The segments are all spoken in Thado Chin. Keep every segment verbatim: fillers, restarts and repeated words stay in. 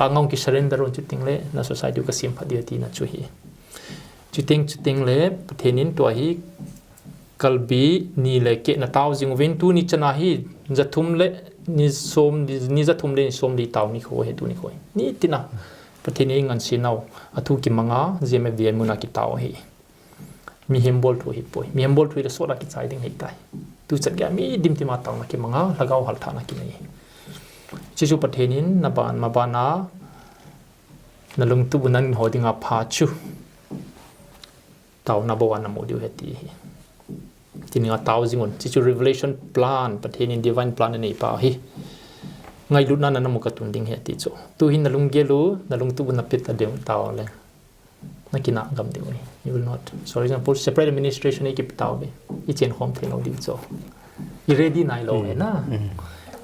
Angong ki surrender un chuteng le na society u ka semphat diu tina chu hi. Chuteng chuteng le Pathen in tua hi kalbi ni le keh na tao jing uvin tuni chana hi jathum le ni som ni jathum le ni som li tao nikho hi tuni kho. Ni tina Pathen in ngan sinau athu kimanga G M F D I muna kitao hi. Mihem bol thu hi poi. Mihem bol thu hi le sot a kichai ding hi tai. Tu chat gei mi dimdima taona kimanga lhagao halthana kinei. Chuchu Pathen in na ban ma bana na lungtup u nangho dinga pha chu taona bou a na mu diu ahi ti hi. Tuni a tao jing un. Chuchu revelation plan, Pathen in divine plan anei pa hi. Ngailutna na na mu ka tun ding ahi ti chu. Tu hin na lunggel u, na lungtup u na pet a ding tao le. Na kinah gam diu ahi. You will not. So, for example, separate administration i kiptao ve. I chen khom thei lou diu chu. I ready nai lou ahi na.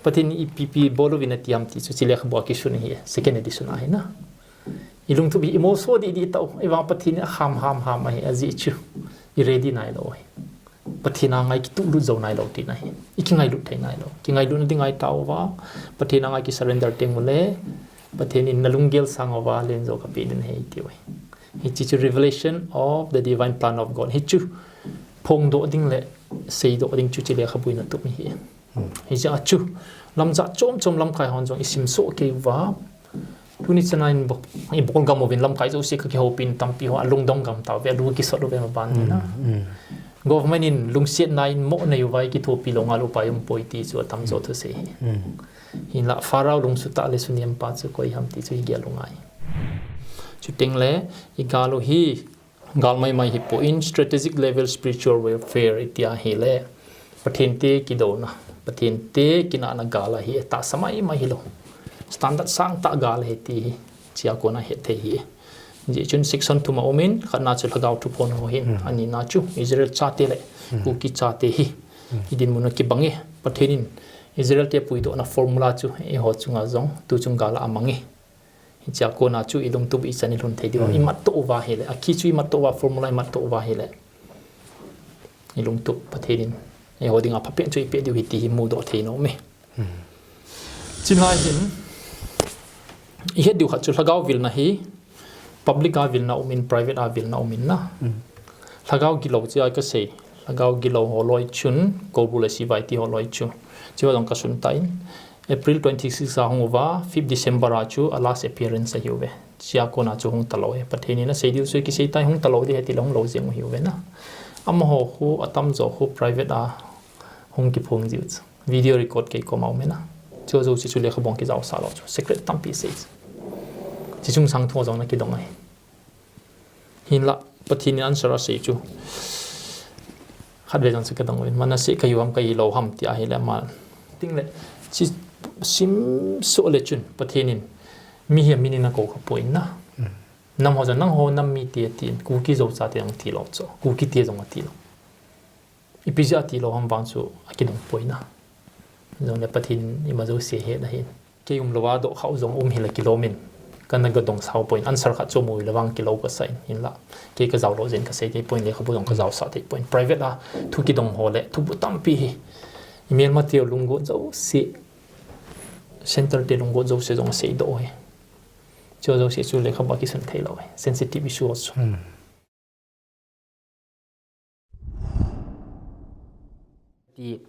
Pathen in ipi ipi bol uvin ati ham ti chu, chule kha bou a kisun ahi. Second edition ahi na. I lungtup i mo so di di tao. I vang Pathen in a kham ham ham ahi. A ji chu. I ready nai lou ahi. Pathen a ngai kituh lut jou nai lou tina hi. I kingailut thei nai lou. Kingailutna ding ngai tao va. Pathen a ngai ki surrender teng ule. Pathen in na lunggel sang uva len jo ka pe ding ahi ti uve. Hichi chu revelation of the divine plan of God. Hichu phongdoh ding le seidoh ding chu chule kha bou a na tup hi. Hichi a chu lamjat chom chom lamkai hon jong i sim soh kei uva. Tuni chana in bol, i bol gam uvin lamkai jouse ka kihoupi in tampi ho a lungdong gam tao ve, a lu kisot uve ma ban na. Government in lungsiatna in mo nei uva i kithopi lou ngal upai um poi ti chu a tamjo thusei hi. Hinla Pharaoh lungsuh tah le suniam pa chu koi ham ti chu i gel u ngai. Chuteng le i gal u hi gal maimai hi poi in strategic level spiritual warfare i ti ahi le Pathen te kidouna, Pathen te kinahna gal ahi tahsa maimai hilou. Standard sang tah gal ahi ti hi chia kona het thei hi. Hijeh chun section thum a um in, khatna chu lhagao thuphon ho hin, anina chu Israel chate le Kuki chate hi i dinmun a kibang e. Pathen in Israel te puidohna formula chu eiho chunga jong tu chung gal a amang e. Hichia kona chu i lungtup i chan i lhun thei diu. I mat to uva hile, a khi chu i mat to uva, formula i mat to uva hile, i lungtup Pathen in eiho dinga phapen chu i pe diu ahi ti hi mudoh thei nom e. Chulai hin i het diu khat chu lhagao vilna hi public a vilna um in, private a vilna um in na. Lhagao gilou chia ka sei. Lhagao gilou ho loi chun, Koubru le Sivai ti ho loi chu. Chiva jong ka sun tan. April twenty-six a hung uva, fifth December a chu a last appearance ahiuve. Chia kona chu hung talou e. Pathen in asei diu chu kisei tai, hung talou ding ahi ti le hung lou jeng u ahiuve na. Amaho khu, atamjo khu private a hung kiphong jiu chu. Video record kei koma um e na. Chu jouse chu lekhabu a kijaosah lou chu. Secret tampi sei chu. Chi chung sang thu jong na kidong ahi. Hinla, Pathen in answer asei chu. Khatvei jong chu ka dong uvin. Manasseh ka hiu ham ka hilou ham ti ahile ama. Ting le, chi sim soh le chun, Pathen in. Mi hi a min in akou kha poi na. Nam ho jong nangho nam mite tin, Kuki Zo chate jong tilou chu. Kuki te jong atilou. Ipi jeh a tilou ham vang chu akidong poi na. Jongle Pathen in ima jouse ahet ahin. Kei umlou a dohkha u jong um hile kilom in. Kana ga dong sao poi in. Answer khat chu mu le vang kilou kasa in. Hinla. Kei ka jaolou jeh in kasei thei poi in, lekhabu jong ka jaosah thei poi in. Private a thu kidong ho le, thubu tampi hi. I melmate u lunggot jouse. Center te lunggot jouse jong asei doh hi. Chu jouse chu lekhabu a kisun thei lou hi. Sensitive issue chu. Ti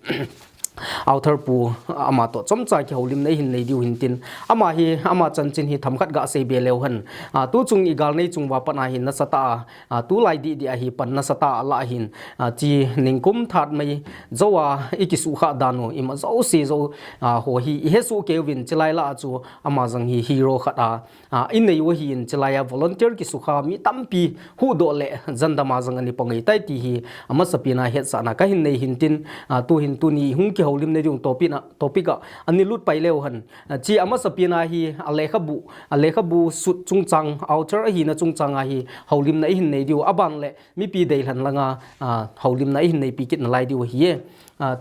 author pu ama toh chomcha kihoulimna ihin nei diu hintin, ama hi, ama chanchin hi themkhat gasei be leu hen. A, tuchung i gal nei chung uva pat a hin nasatah a, a, tulai didi a hi pan nasatah a la hin, a, chi ningkum that mai jou a i kisuhkhah dan u, ima jouse jou, a, ho hi i hesoh kei uvin, chulai lah a chu ama jong hi hero khat a, a, i nei u ahin, chulai a volunteer kisukha mi tampi huhdoh le jandam a jong ana pang e tai ti hi amasapen a hetsahna kahin nei hintin, a, tuhin tuni hung kihoulimna ding topic a, topic a ana lut pai leu hen. A, chi amasapen a hi a lekhabu, a lekhabu sut chungchang, author ahina chungchang a hi houlimna ihin nei diu, aban le mipi deilhen langa, a, houlimna ihin neipi kit nalai diu ahi e. A,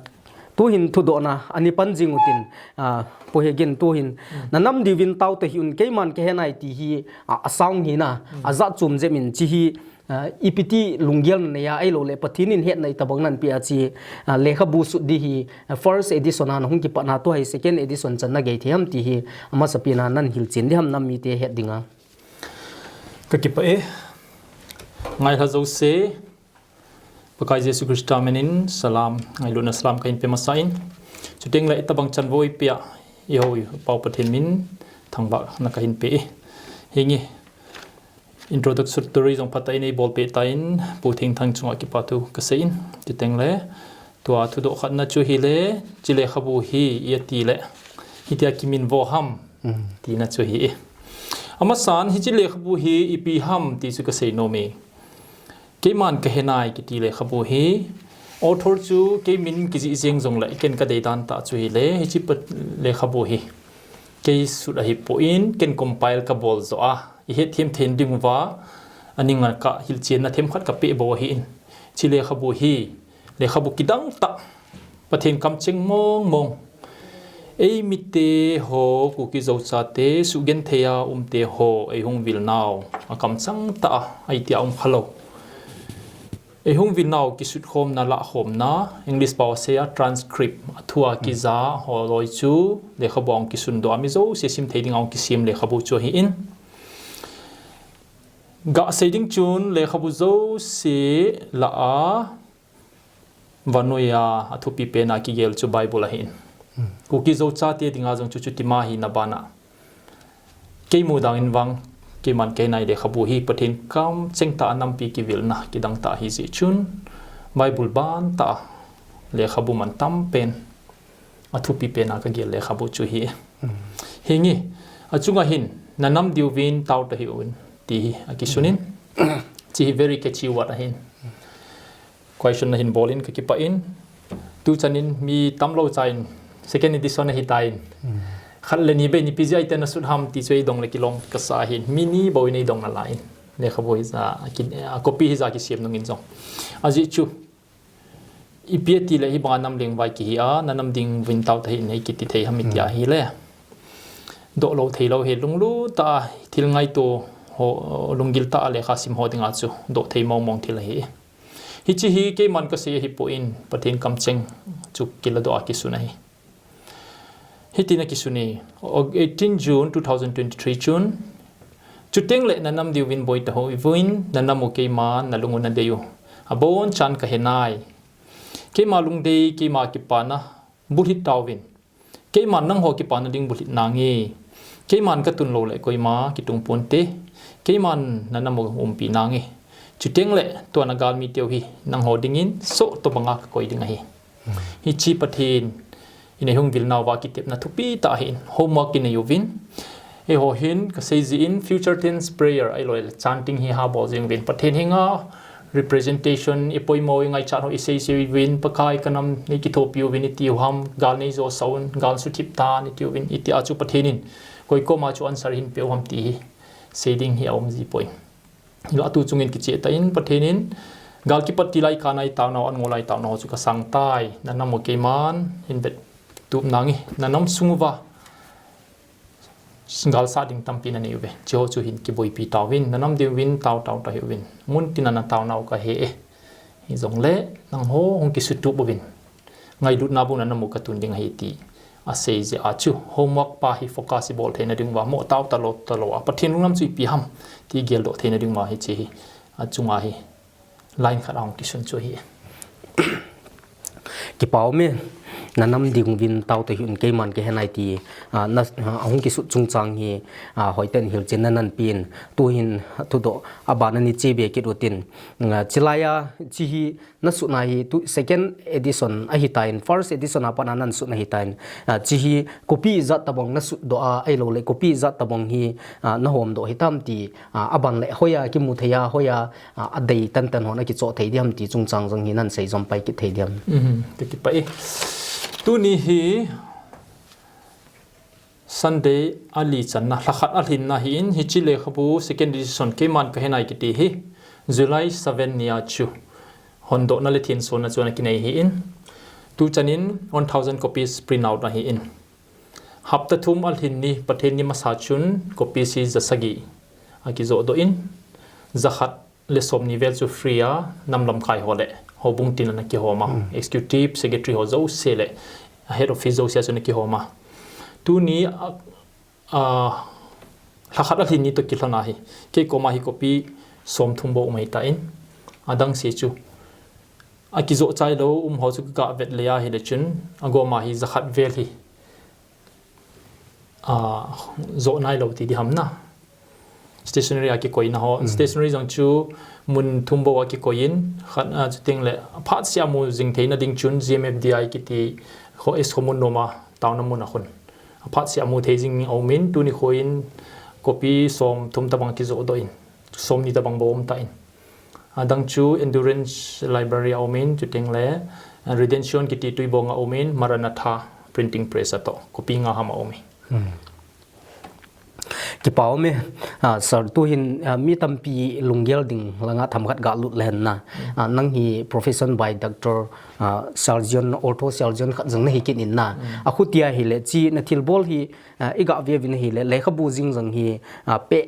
tuhin thudohna ana pan jing utin, a, Pu Hegin tuhin, na nam diuvin tao tahih un, keiman kahe nai ti hi, a, a sound hi na, a jat chom jep in chi hi, Ah, ipi ti lunggel nanei a, ahilou le Pathen in hetna itobang nanpeh a chi, ah, lekhabu sut di hi, ah, first edition a nahung kipat na tua hi second edition chan nagei thei ham ti hi, amasapen a nahil chen di ham nam mite het dinga. Ka kipah e. Ngailha jouse, Pakai Jesu Christa min in salam, ngailutna salam kahin pe masa in. Chuteng le itobang chanvo eipeh a, eiho Pau Pathen min thangvahna kahin pe e. Hinge, introductory jong phatah in eibolpeh tan, Pu Thengthang chunga kipathu kasei in. Chuteng le, tua thudoh khatna chu hile, hiche lekhabu hi, iti le, hitia kiminvo ham, tina chu ahi e. Amasan, hiche lekhabu hi, ipi ham, ti chu kasei nom e. Keiman Kahenai kiti lekhabu hi, author chu keimin kijih jeng jongle, ken kadei dan tah chu hile, hiche lekhabu hi. Kei sut ahipoi, ken compile kabol joh a, ihet them thei diuva, aning a kahilchenna themkhat kapeh bou ahin. Hiche lekhabu hi, lekhabu kidang tah, Pathen kamcheng mong mong. Eimite ho, Kuki Zo chate, sugenthei a umte ho, eihung vil nau, akamcheng tah a, itia um khalou. Eihung vil nau kisutkhomna, lahkhomna, English pao a sei a transcript, athua kija, holoi chu, lekhabu a hung kisundoh a, mi jouse simthei dinga hung kisem lekhabu chu ahin. Gasei ding chun, lekhabu jouse lah a, vannoi a, athupi pen a kigel chu Bible ahin. Kuki Zo chate dinga jong chu chutima ahina bana. Kei mudang in vang, Keiman Kahenai lekhabu hi Pathen kamcheng tah a nampi kivilna, kidang tah ahi jeh chun, Bible ban tah a lekhabu mantam pen, athupi pen a kagel lekhabu chu ahi. Hinge, achunga hin, nanam diuvin tao tahih un, ti hi akisun in. Hiche hi very catchy word ahin. Question nahin bol in kakipah in. Tuchan in mi tamlou cha in second edition ahitan. Khat le ni bei ni pija ite nasut ham ti chu eidong le kilom kasa ahin. Mi ni bou in eidong nalai in. Lekhabu hija, a copy hija kisem nung in jong. Ajeh chu, ipi ati le hibanga nam lengvai kihi a, nanam diuvin tao tahih in eikiti thei ham iti ahile. Dohlou theilou hi lunglut tah a, thil ngaito ho, lunggil tah a lekha sim ho dinga chu, doh thei mong mong thil ahi. Hiche hi keiman kasei ahipoi, Pathen kamcheng chu kiladoh a kisun ahi. Hitin akisun e, eighteen June two thousand twenty-three chun, chuteng le nanam diuvin boi tauvin, nanam u keiman nalung u nadei u. Abonchan kahenai. Keima lungdei, keima kipana, bulhit tauvin. Keiman nangho kipana ding bulhit nange. Keiman katun lou le koima kitung ponte. Keiman nanam u umpi nange. Chuteng le tua nagalmi teu hi nangho dingin soh tobanga kakoi ding ahi. Hiche Pathen in eihung vil nauva kitepna thupi tah ahin, homework kinei uvin. Eiho hin kasei jeh in future tense prayer ahilou le chanting hi habol jing uvin. Pathen henga representation, ipoimo ingaichat ho isei sei uvin, Pakai kanam neikithopi uvin iti u ham, gal neijo sah un, gal suthip tan iti uvin, itia chu Pathen in koi koma chu answer hin pe u ham ti hi sei ding hi aum jipoi. Hinlah tu chungin kicheh tah in Pathen in, gal kipat til a ikanai taonau, an ngol a itaonau chu kasang tai, nanam u keiman hin vettup nange, nanam sung uva gal sah ding tampi nanei uve. Hicheho chu hin kiboipi tauvin, nanam diuvin tao tao tahih uvin. Muntin a nataonau kahe e. Hijongle nangho hung kisutup uvin. Ngailutna bou nanam u katun ding ahi ti asei jeh a chu homework pa hi focus ibol theina diuva, mo tao talou talou a Pathen lunglam chu ipi ham ti geldoh theina diuva hiche hi achunga hi line khat ahung kisun chu ahi. Kipa ume, nanam diuvin tao tahih un Keiman Kahenai ti, a, na, a, ahung kisut chungchang hi, a, hoiten hilchenna nanpen, tuhin thudoh abana neiche be kit utin, a, chulaiya, hiche hi nasutna hi tu second edition ahitan, first edition a pat a nasutna ahitan, a, hiche hi copy ijat tobang nasutdoh a, ahilou le copy ijat tobang hi, a, nahomdoh hitam ti, a, aban le hoiya kimu thei a, hoiya, a, adei tantan hon akichoh thei diham ti chungchang jong hi nansei jom pai kit thei diham. Mhm, kakipah e. Tuni hi Sunday ali channa, lhakhat alhinna ahin, hiche lekhabu second edition Keiman Kahenai kiti hi July seven nia chu hondohna le thensona chu ana kinei ahin, tuchan in one thousand copies print out ahin. Hapta thum alhin ni, Pathen ni masa chun copies hi jasagi akijohdoh in, jakhat le somni vel chu free a, nam lamkai ho le houbung tin ana kihom a, executive secretary ho jouse le head office jouse a chu ana kihom a. Tuni a, a, lhakhat alhin ni toh kilhon a hi, kei koma hi copy somthum bou um ahitan, adang se chu akijoh chai lou um ho chu kaga vet le ahile chun, agoma hi jakhat vel hi a, joh nailou ti diham na. Stationery a kikoina ho. Stationery jong chu mun thum bou a kikoi in, khat, a, chuteng le phatseh a mu jing theina ding chun G M F D I kiti ho, S khomun noma taona mun a khun. Phatseh a mu thei jing aumin, tuni khoin copy somthum tabang kijoh doh in, somni tabang bou um tan. Adang chu Endurance Library a um in, chuteng le, a, Redemption kiti Tuibong a um in, Maranatha Printing Press a toh, copy nga ham a um in. Kipa um e, a, sir, tuhin, a, mi tampi lunggel ding langa themkhat galut le hen na. A, nang hi profession by doctor, a, surgeon, ortho surgeon khat jong nahi kit in na. Akhutia hile, chi nathilbol hi, a, iga ve uvin ahile, lekhabu jing jong hi, a, peh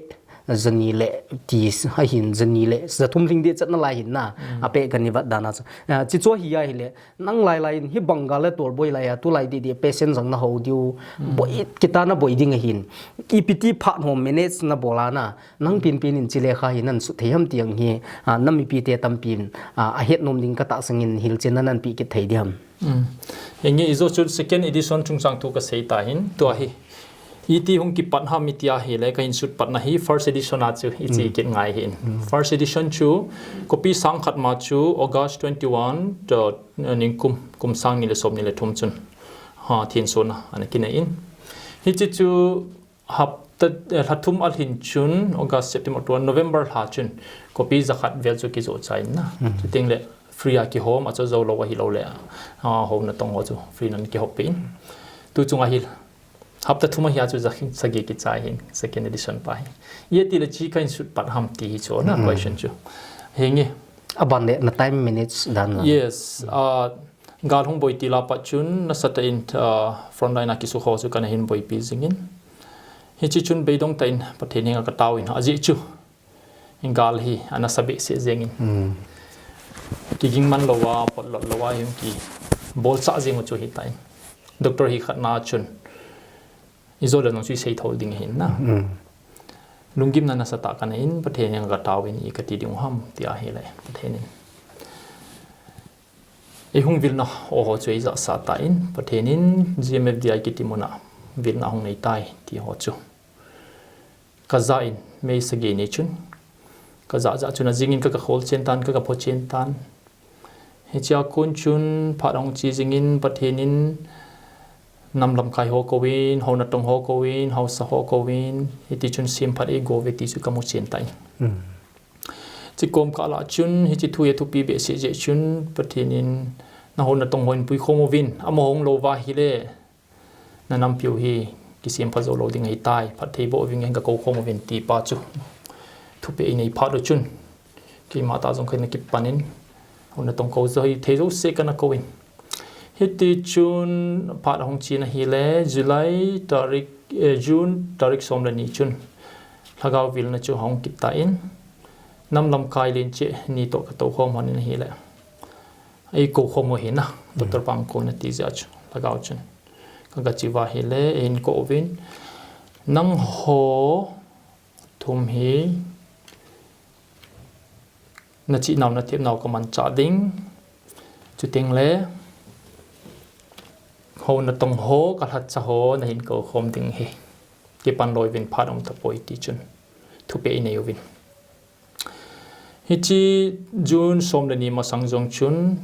jani le ti ahin, jani le jathum lhing ding chat nalai hin na, apeh kani vat dan a chu. A, chi chu hi ahile, nang lailai in hi banga le tolboi lai a, tulai didi patient jong nahou diu, boi, kita naboi ding ahin. Ipi ti phat hom manage nabol a na, nang pinpin in chi lekha hi nan sut thei ham ti ang hi, a, nam mipite tampin, a, ahet nom ding katahsan in hilchen na nanpeh kit thei diham. Henge, ijo chu second edition chungchang thu kasei tahin, tua hi. Iti hung kipat ham iti ahile, kahin sut patna hi first edition a chu ichi kit ngai hin. First edition chu, copy sang khat ma chu August twenty-one, to, uh, ningkum, kum sang ni le somni le thum chun. Ha, thin sona, ana kinei in. Hichi chu hapta, eh, lha thum alhin chun, August, September, October, November lha chun, copy jakhat vel chu kijoh chai in na. Chuteng le free a kihom, achu jou lou ahilou le, a, houna tong ho chu free nan kihop pe in. Tu chunga hi, hapta thum ahi a chu jakhin sagi kichai hin, second edition pa hi. Iti le chi kahin sut pat ham ti hi chu na question chu. Henge. Aban le na time minutes dan la. Yes. A, gal hung boi til a pat chun nasatah in, a, frontline a kisukha ho chu kana hin boipi jing in. Hichi chun beidong tah in Pathen henga katao in. Ajeh chu. Gal hi anasa behseh jeng in. Kiging man lou a, potlot lou a, hung kibolsah jeng u chu hitan. Doctor hi khatna chun. Ijou le nung chu isei thou ding ahin na. Lunggimna nasatah kana in, Pathen henga katao in, i kati ding u ham, ti ahile, Pathen in. Eihung vilna ho ho chu eijahsah tan, Pathen in G M F D I kiti muna vilna hung nei tai, ti ho chu. Kaja in, May sagi ni chun. Kaja ja chun ajing in ka, kakhol chen tan, ka, kapho chen tan. Hichea kon chun phat ahung che jing in Pathen in nam lamkai ho kouvin, hou natong ho kouvin, haosa ho kouvin, hiti chun semphat eigo uve ti chu kamu chen tan. Chikom kah lah chun, hiche thu hi athupi behseh jeh chun, Pathen in, nahou natong hon puikhom uvin, amaho hung lou uva ahile, nanampiu hi kisempha jou lou ding ahitai, phatthei boh uvin ngen kakou khom uvin ti pa chu. Thupeh inei phat u chun, keima tah jong kana kipan in, hou natong kou jou hi thei jouse kana kou in. Hiti chun phat ahung chen ahile, July tarik, eh, June tarik som le ni chun lhagao vilna chu ahung kit tan, nam lamkai len cheh ni toh katou khom hon in ahile. Eikou khom u ahi na, Doctor Pangkon ati jeh a chu, lhagao chun. Kaga che uva ahile, eihin kou uvin. Nangho thum hi nachehnau nathepnau kamanchah ding. Chuteng le, hou natong ho, kalhacha ho, nahin kou khom ding ahi. Kipan loi uvin phat um tapoi ti chun. Thupeh inei uvin. Hiche June som le ni masang jong chun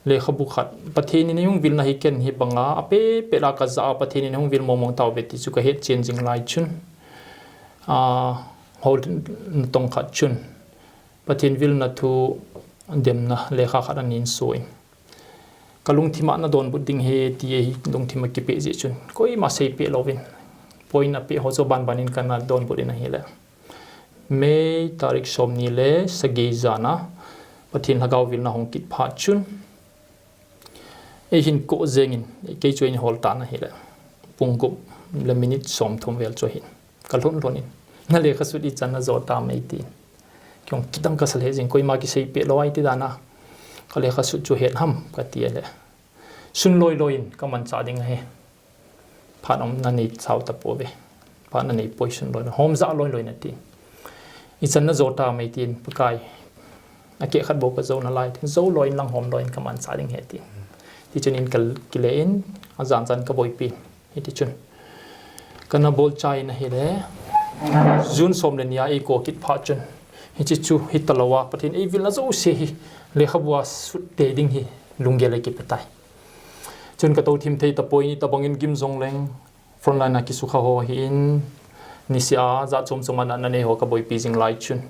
lekhabu khat, Pathen in eihung vilna hi ken hi banga, apeh peh la kajah a Pathen in eihung vil mong mong tauve ti chu kahet chen jing lai chun, a, hou natong khat chun Pathen vilna thu demna lekha khat ahin so in. Kalungthim a nadonbut ding ahi ti hi lungthim a kipeh jeh chun. Koima seipeh louvin. Point apeh ho chu banban in kana donbut in ahile. May tarik som ni le sagi jan a Pathen lhagao vilna hung kit phat chun. Eihin kou jeng in, kei chu eihin hol tan ahile. Pung gup le minute som thum vel chu ahin. Kalhun lhun in. Na lekha sut ichan najo tam eitin. Kei jong kidang kasa lheh jeng, koima kisei peh lou ahi ti dan a. Ka lekha sut chu het ham kati le, sun loi loi in kamanchah ding ahi. Phat um nanei sao tapouve. Phat nanei poi, sun loi loi, hom jah loi loi in ati. Ichan najo tam eitin, Pakai, akeh khat bou kajo nalai tin, jou loi in lang hom loi in kamanchah ding ahi ati. Tichun in kakile in, ajan jan kaboipi. Hitichun kana bolchai in ahile, June som le ni a eikou kit phat chun, hiche chu hitalou a, Pathen in eivilna jouse hi lekhabu a sut tei ding hi lunggel eikipe tai. Chun katou thim thei tapoi, ni tabang in gim jong leng, frontline a kisukha ho ahin, niseh a jat chom chom a natna nei ho kaboipi jing lai chun,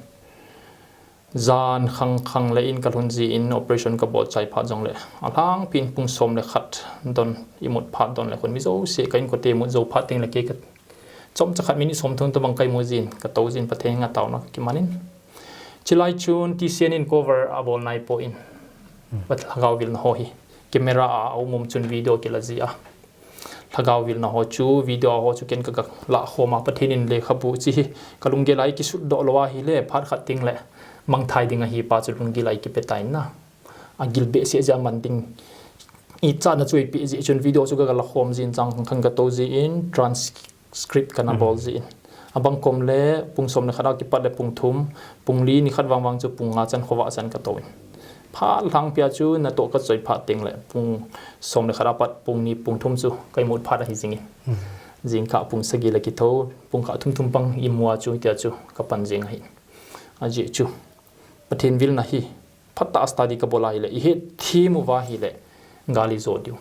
jan khang khang le in kalhun jin, operation kabol chai phat jongle, alhangpin pung som le khat don imut phat don le khun, mi jouse ka inkote imut jou phat teng le kei ka chomcha khat minute som thum tabang ka imu jin, katou jin, Pathen henga taona kiman in. Chulai chun T C N in cover abol naipon, Pat lhagao vilna ho hi camera a aum um chun video kila ji a. Lhagao vilna ho chu, video ho chu ken ka, kalah khom a, Pathen in lekhabu chu hi kalunggel a eikisut doh lou ahile, phat khat teng le mangthai ding ahi pa chu lunggel a eikipe tai na. Agil behseh jeh a man ding ichatna chu eipeh jeh chun video chu ka, kalah khom jin, jan khang khang katou jin, transcript kana bol jin. Abang kom le pung som le khat a kipat le pung thum, pung li nikhat vang vang chu pung nga chan khovah chan katou in. Phat lhangpi a chu natoh kachoi phat teng le pung som le khat a pat pung ni pung thum chu ka imut phat ahi jing in. Jingkah pung sagi le kithou, pung khat thum thum bang imu a chu tia chu kapan jing ahi. Ajeh chu Pathen vilna hi phatah a study kabol ahile, ihet them uva ahile, gal ijo diu.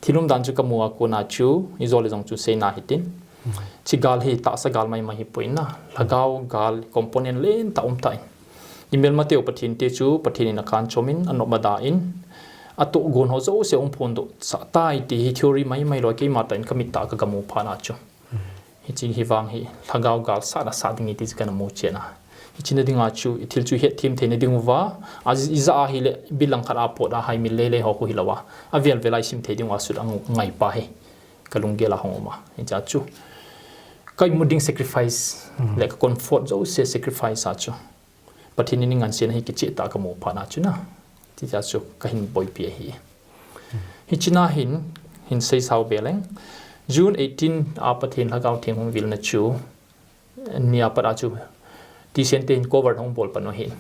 Thil umdan chu kamu a kona chu, ijo le jong chu seina hitin. Hiche gal hi tahsa gal maimai hipoi na, lhagao gal component lentah um tan. Imelmateu Pathen te chu, Pathen in akan chom in, anop ada in, atohgon ho jouse ahung phondoh sah tai ti hi theory maimai lou, keima tah in kamit tah a kagamu phat na chu. Hiche hi vang hi, lhagao gal sahna sah ding ahi ti chu kana mu chen a. Hiche na dinga chu, ithil chu ihet them theina diuva, a, ijah ahile, bilang khat a pot a haimil lele ho khu hilouva, avel vel a isim thei diuva sut angai pa hi kalunggel a hung um a. Hiche a chu, ka imut ding sacrifice, le ka comfort jouse sacrifice a chu, Pathen in eingansena hi kicheh tah a kamu phat na chu na. Hiche a chu kahin boipi ahi. Hiche na hin, hin seisao be leng, June eighteen a Pathen lhagao theng hung vilna chu, nia pat a chu, T C N te hin cover hung bol pan u ahin.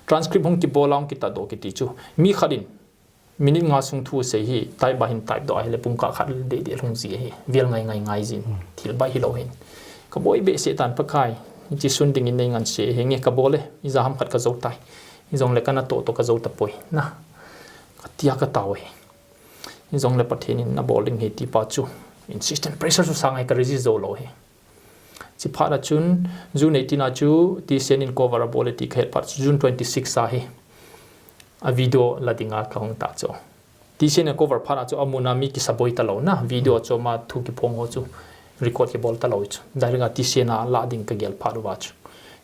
Transcript hung kibol a hung kitahdoh kiti chu, mi khat in minute nga sung thu sei hi, type ba hin type doh ahile pung kah khat deh deh lhung ji ahi, vel ngai ngai ngai jin, thil ba hilou hin. Kaboi behseh tan, Pakai, hiche sun ding in neinganse, henge kabol e, ija ham khat kajou tai. Hijongle kana toh toh kajou tapoi, na, katia katao ahi. Hijongle Pathen in nabol ding ahi ti pa chu, insistent pressure chu sang ahi, ka resist jou lou ahi. Hiche phat a chun, June eighteen a chu, T C N in cover abol e ti kahet phat chu, June twenty six a hi, a video la dinga kahung ta chu. T C N a cover phat a chu, amun a mi kisaboi talou na, video a chu ama thu kiphong ho chu, record kibol talou chu. Direct a T C N a la ding kagel phat uva chu.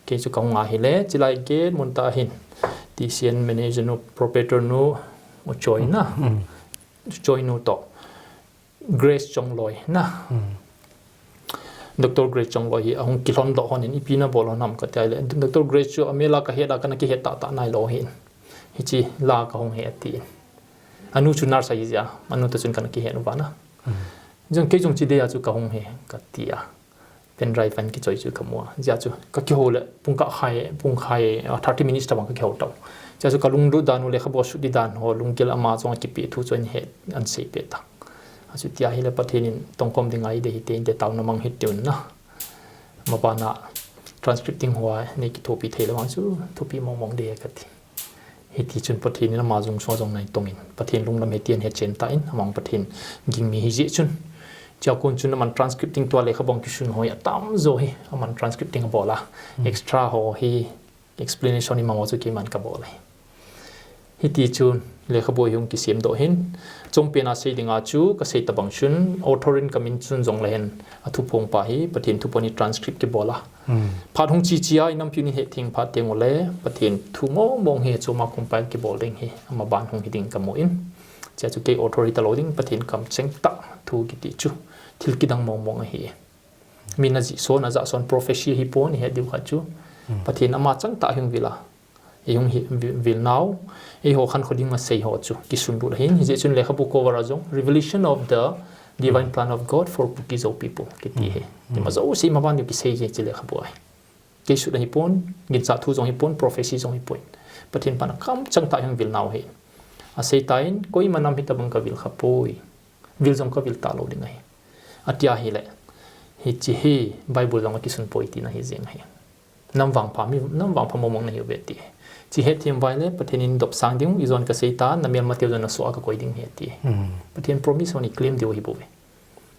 Kei chu kahung ahile, chulai gate mun tah a hin, T C N manager nu, proprietor nu, u Choi na. U Choi nu toh. Grace Chongloi na. Doctor Grace Chongloi hi ahung kilhon doh hon in, ipi nabol hon ham kati ahile, Doctor Grace chu amel a kahet a kana kihet tah tah nailou ahin. Hiche la kahung he atin. Anu chu nurse ahi jeh a, anu toh chun kana kihet uva na. Jong kei jong hiche dia chu kahung he kati a. Pen drive an kichoi chu kamu a. Hijeh chun kakihou le, pung kah khai, pung khai, ah, thirty minutes tabang kakihou tau. Hijeh chun kalunglut dan u le lekhabu sut di dan ho, lunggel ama jong akipe thu chu ahin he, ahin seipeh ta. Achuti ahile Pathen in tongkhom ding ahi ding ahi te, inte taona mang hiti un na. Maban a transcripting ho a nei kithopi thei le vang chu, thopi mong mong ding ahi kati. Hiti chun Pathen in ama jung sung a jong nei tong in, Pathen lunglam hiti in he chen ta in, amang Pathen ging mi ahi jeh chun. Chua kon chun aman transcripting tua lekhabu a kisun ho hi atam jo hi, aman transcripting abol a. Extra ho hi, explanation hi mama chu keiman kabol ahi. Hiti chun lekhabu hi hung kisem doh hin, chompen a sei ding a chu, kasei tabang chun, author in kamin chun jong le hen, athuphong pa hi, Pathen thu pon hi transcript kibol a. Phat hung chi chi a, inampiu in hethem phat teng ule, Pathen thu mong mong hi chom a compile kibol ding hi, amaban hung hi ding kamu in. Chua chu kei author hita lou ding, Pathen kamcheng tah thu kiti chu. Thil kidang mong mong ahi. Min ajih son, ajah son prophecy ahi pon, ihet diu khat chu. Pathen ama chang tah hung vil a, ei hung hi, vil, vil nau, eiho khankho ding a sei ho chu kisun lut ahin, hijeh chun lekhabu cover a jong Revelation of the Divine Plan of God for Kuki-Zo People kiti hi. Ima jouse ima ban diu kisei hi hiche lekhabu ahi. Keisut ahipon, ginchat thu jong hipon, prophecy jong hipon. Pathen pan a kamchang tah hung vil nau ahi. Asei tan, koima nam hitobang kavil khapoi. Vil jong kavil talou ding ahi, ati ahile, hiche hi Bible jong akisun poi tina hi jeng ahi. Nam vangpha mi, nam vangpha mong mong nahiuve ti. Hiche hetthem uva ahile, Pathen in dopsang ding, ijon kasei tan, namelmateu jong nasoh a kakoi ding ahi ati. Pathen promise hon iclaim diu ahibouve.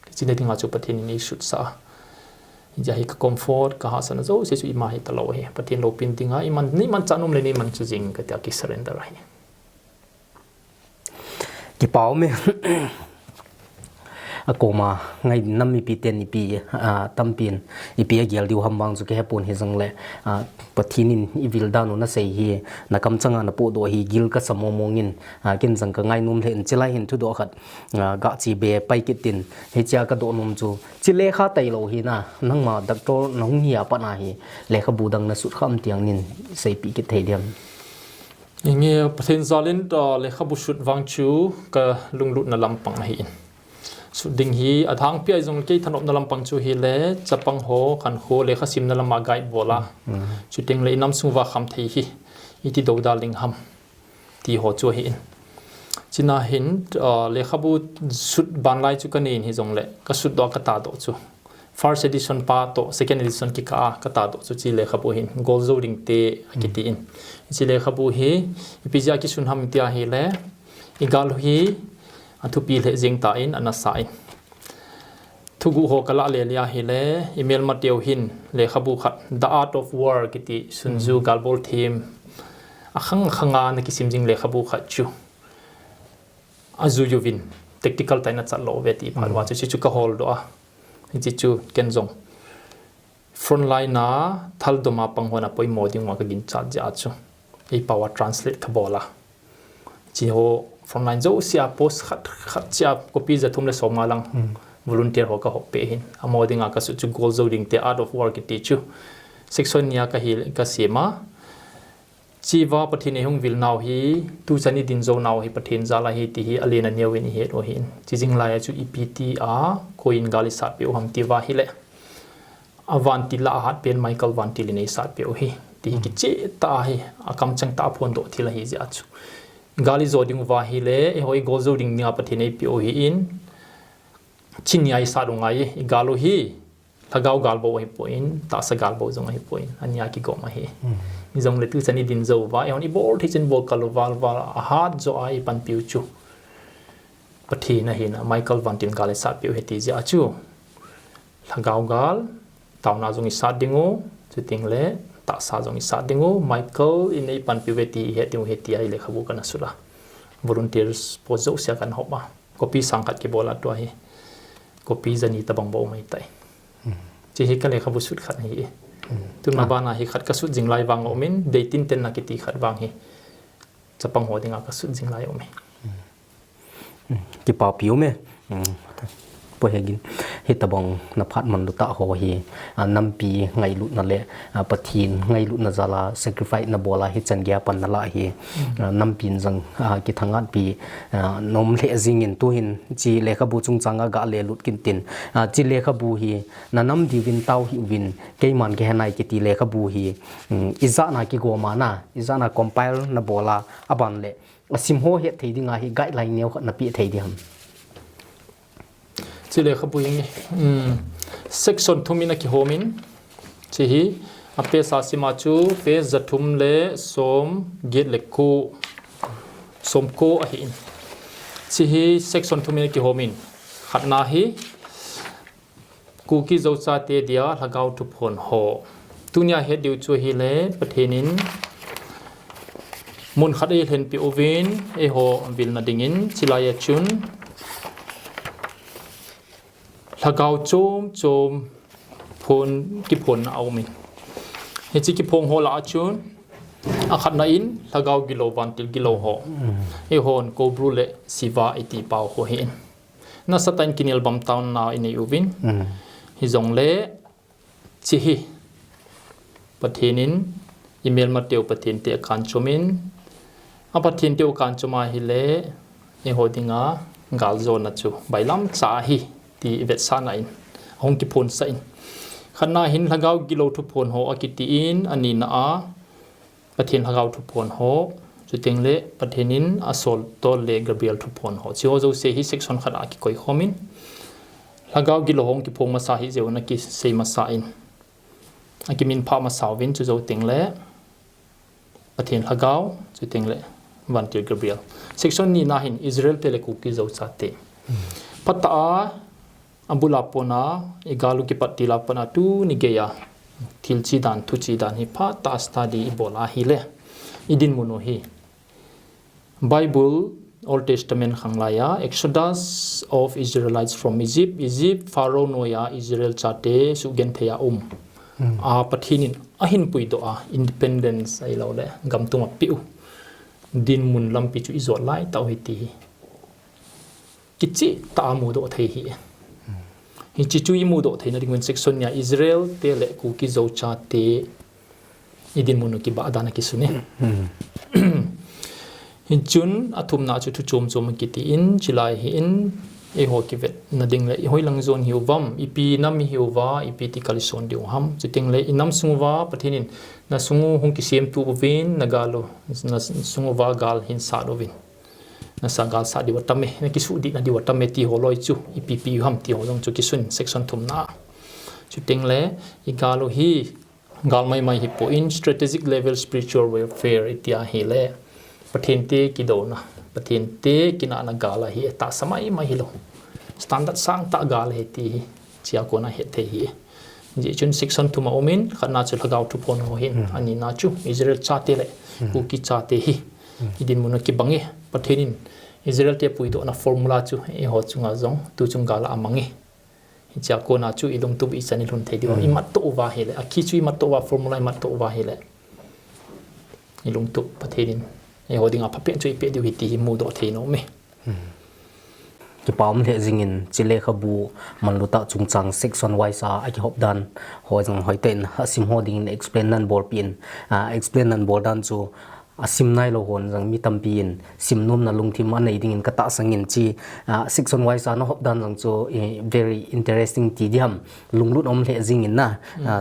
Hiche na dinga chu Pathen in eisutsah a, hijeh a hi ka comfort, kahahsatna jouse chu ima hitalou ahi. Pathen loupina dinga, iman, neimanchah nom le neimanchah jeng katia kisurrender ahi. Kipa ume. Akoma ngai nam mipiten ipi, a, tampin ipi agel diu ham vang chu kahepon hijongle, a, Pathen in ivil dan u nasei hi, nakamchanga napohdoh hi gil kasa mong mong in, a, ken jong kangainom lheh in, chulai hin thudoh khat, a, gache be pai kit in, hichea kadoh nom chu, hiche lekha tailou hi na, nangma doctor nahung hi a pat na hi, lekhabu dang nasut kham tiang nin seipeh kit thei diam? Inge, Pathen jalin, a, lekhabu sut vang chu kalunglutna lampang ahin. Sut ding hi, adangpi a jong kei thanopna lampang chu hile, chapang ho khankho lekha simna lama guide bol a. Chuteng le inam sung uva khamthei hi iti doudal ding ham ti ho chu ahin. Chuna hin, a, lekhabu sut ban lai chu kanei in hijongle, kasutdoh a katadoh chu, first edition pa toh second edition kikah a katadoh chu hiche lekhabu hin, Goljou Dingte akiti in. Hiche lekhabu hi ipi jeh a kisun ham ti ahile, igal u hi athupi lheh jeng tan, anasa in. Thuguh ho kalah lele ahile, imelmateu hin lekhabu khat, The Art of War kiti, Sun Tzu galbol them, akhang khanga ana kisim jing lekhabu khat chu ajui uvin, tactical tah in achat lou uve ti phat uva chu, hiche chu kaholdoh a. Hiche chu ken jong frontline a thaldom a pang hon apoimo ding uva kaginchat jeh a chu, eipao a translate kabol a. Hiche ho frontline jouse a post khat khat cheh a copy jathum le somnga lang volunteer ho kahop peh ahin. Amaho dinga kasut chu Goljou Dingte, Art of War kiti chu, section ni a kahi, kasem a. Hichea Pathen in eihung vil nau hi, tuchan idin jou nau hi Pathen jal ahi ti hi alen aneo in ihet u ahin. Hiche jing lai a chu ipi tia koi in gal isatpeh u ham ti uva ahile, avantil a ahat pen Michael Vantil in eisatpeh u ahi, ti hi kicheh tah ahi, akamchang tah a phondoh thil ahi jeh a chu. Gal ijo ding uva ahile, eiho igoljou ding dinga Pathen in eipeh u ahin, hiche nia isat u ngai, igal u hi, lhagao gal bou ahipoi, tahsa gal bou jong ahipoi, ania kigom ahi. Hijongle tuchan idin jou uva, eihon ibol thei chun bol kal u val val, ahat joh a ipanpiu chu Pathen ahina, Michael Vantil in gal eisatpeh u ahi ti jeh a chu, lhagao gal, taona jong isat ding u, chuteng le tahsa jong isat ding u, Michael in eipanpiu ve ti ihet ding u ahi tia lekhabu kana sut a. Volunteers post jouse a kana hop a. Copy sang khat kibol a tua hi copy jani tobang bou mai tai. Hiche hi ka lekhabu sut khat ahi. Tun ma bana hi khat kasut jing lai vang aumin, Deitin Tenna kiti khat vang hi chapang ho dinga kasut jing lai aume. Kipapi ume. Pohegin, hitobang na phat manlu tah ho hi, a, nampi ngailutna le, a, Pathen ngailutna jal a sacrifice nabol a hichan geiya pan nalah hi, a, nampin jong, a, kithangatpi, a, nom lheh jingin tuhin hiche lekhabu chungchang a gale lut kit in, a, hiche lekhabu hi nanam diuvin tao hih uvin keiman kahe nai kiti lekhabu hi, um, ijat na kigom a na, ijat na compile nabol a, aban le asim ho het thei dinga hi guideline neo khat napeh thei diham? Hiche lekhabu hi, um, section thum in akihom in, hiche hi, a page a sim a chu page jathum le somget le ko, somko ahin. Hiche hi section thum in akihom in, khatna hi, Kuki Zo chate dia lhagao thuphon ho. Tunia het diu chu ahile, Pathen in mun khat eilhenpeh uvin, eiho vilna dingin, chulai a chun lhagao chom chom phon, kiphonna aumin. Hiche kiphong ho lah a chun, akhatna in lhagao gilou, vantil gilou ho. Eihon Kobru le Siva iti pau ho ahin. Nasatah in kinelbam taona inei uvin. Hijongle, hiche hi Pathen in imelmateu Pathen te akanchom in, a Pathen teu akanchom ahile, eiho dinga galjona chu bailam cha ahi ti ivetsahna in, ahung kiphonsah in. Khatna hin lhagao gilou thuphon ho akiti in, anina a Pathen lhagao thuphon ho, chuteng le Pathen in asol tol le Gabriel thuphon ho. Hiche ho jouse hi section khat a kikoi khom in, lhagao gilou ho kiphong masa hijeh un akisei masa in, akiminphah masa uvin, chujou teng le Pathen lhagao, chuteng le vantil Gabriel. Section nina hin Israel te le Kuki Zo chate. Phatah a, abul a pat a, igal u kipat til a pat a tuni geiya thil che dan, thu che dan hi phatah a study ibol ahile, idinmun u hi Bible, Old Testament khanglai a, Exodus of Israelites from Egypt, Egypt, Pharaoh noiya Israel chate suhgenthei a um. A Pathen in ahin puidoh a, independence ahilou le, gamtum apeh u dinmun lampi chu ijot lai tau hi ti hi kichehtah a mudoh thei hi. Hiche chu imudoh theina dingun section nia Israel te le Kuki Zo chate idinmun u kibah dan akisun e. Hichun athumna chu thu chom chom akiti in, chulai hi in, eiho kivetna ding le, ihoilang jon hiuvam, ipi nam ihiuva, ipi ti kalson diu ham. Chuteng le, inam sung uva, Pathen in nasung u hung kisemtup uvin, nagal u, nasung uva gal hin sat uvin. Nasa gal sat diu atam e, nakisuhdihna diu atam e, ti ho loi chu, ipi ipi ham, ti ho jong chu kisun section thumna. Chuteng le, igal u hi, gal maimai hipon strategic level spiritual warfare iti ahile, Pathen te kidouna, Pathen te kinahna gal ahi, tahsa maimai hilou. Standard sangtah gal ahi ti hi, hichea kona hethei hi. Hijeh chun section thum aumin, khatna chu lhagao thuphon ho hin, anina chu Israel chate le Kuki chate hi idinmun u kibang e, Pathen in Israel te puidohna formula chu eiho chunga jong tuchung gal a amang e. Hichea kona chu ilungtup ichan ilhun thei diu, imattoh uva ahile, akhi chu imattoh uva, formula imattoh uva ahile, ilungtup Pathen in eiho dinga phapen chu eipeh diu ahi ti hi mudoh thei nom e. Kipa um lheh jingin, hiche lekhabu manlutah chungchang section wise a akihop dan ho jong hoitah in asim ho dingin explain nabolpeh in, explain nabol dan chu asim nailou hon jong mi tampi in simnomna lungthim anei dingin katahsangin, hiche section wise a nahop dan jong chu very interesting ti diham, lunglut um lheh jingin na.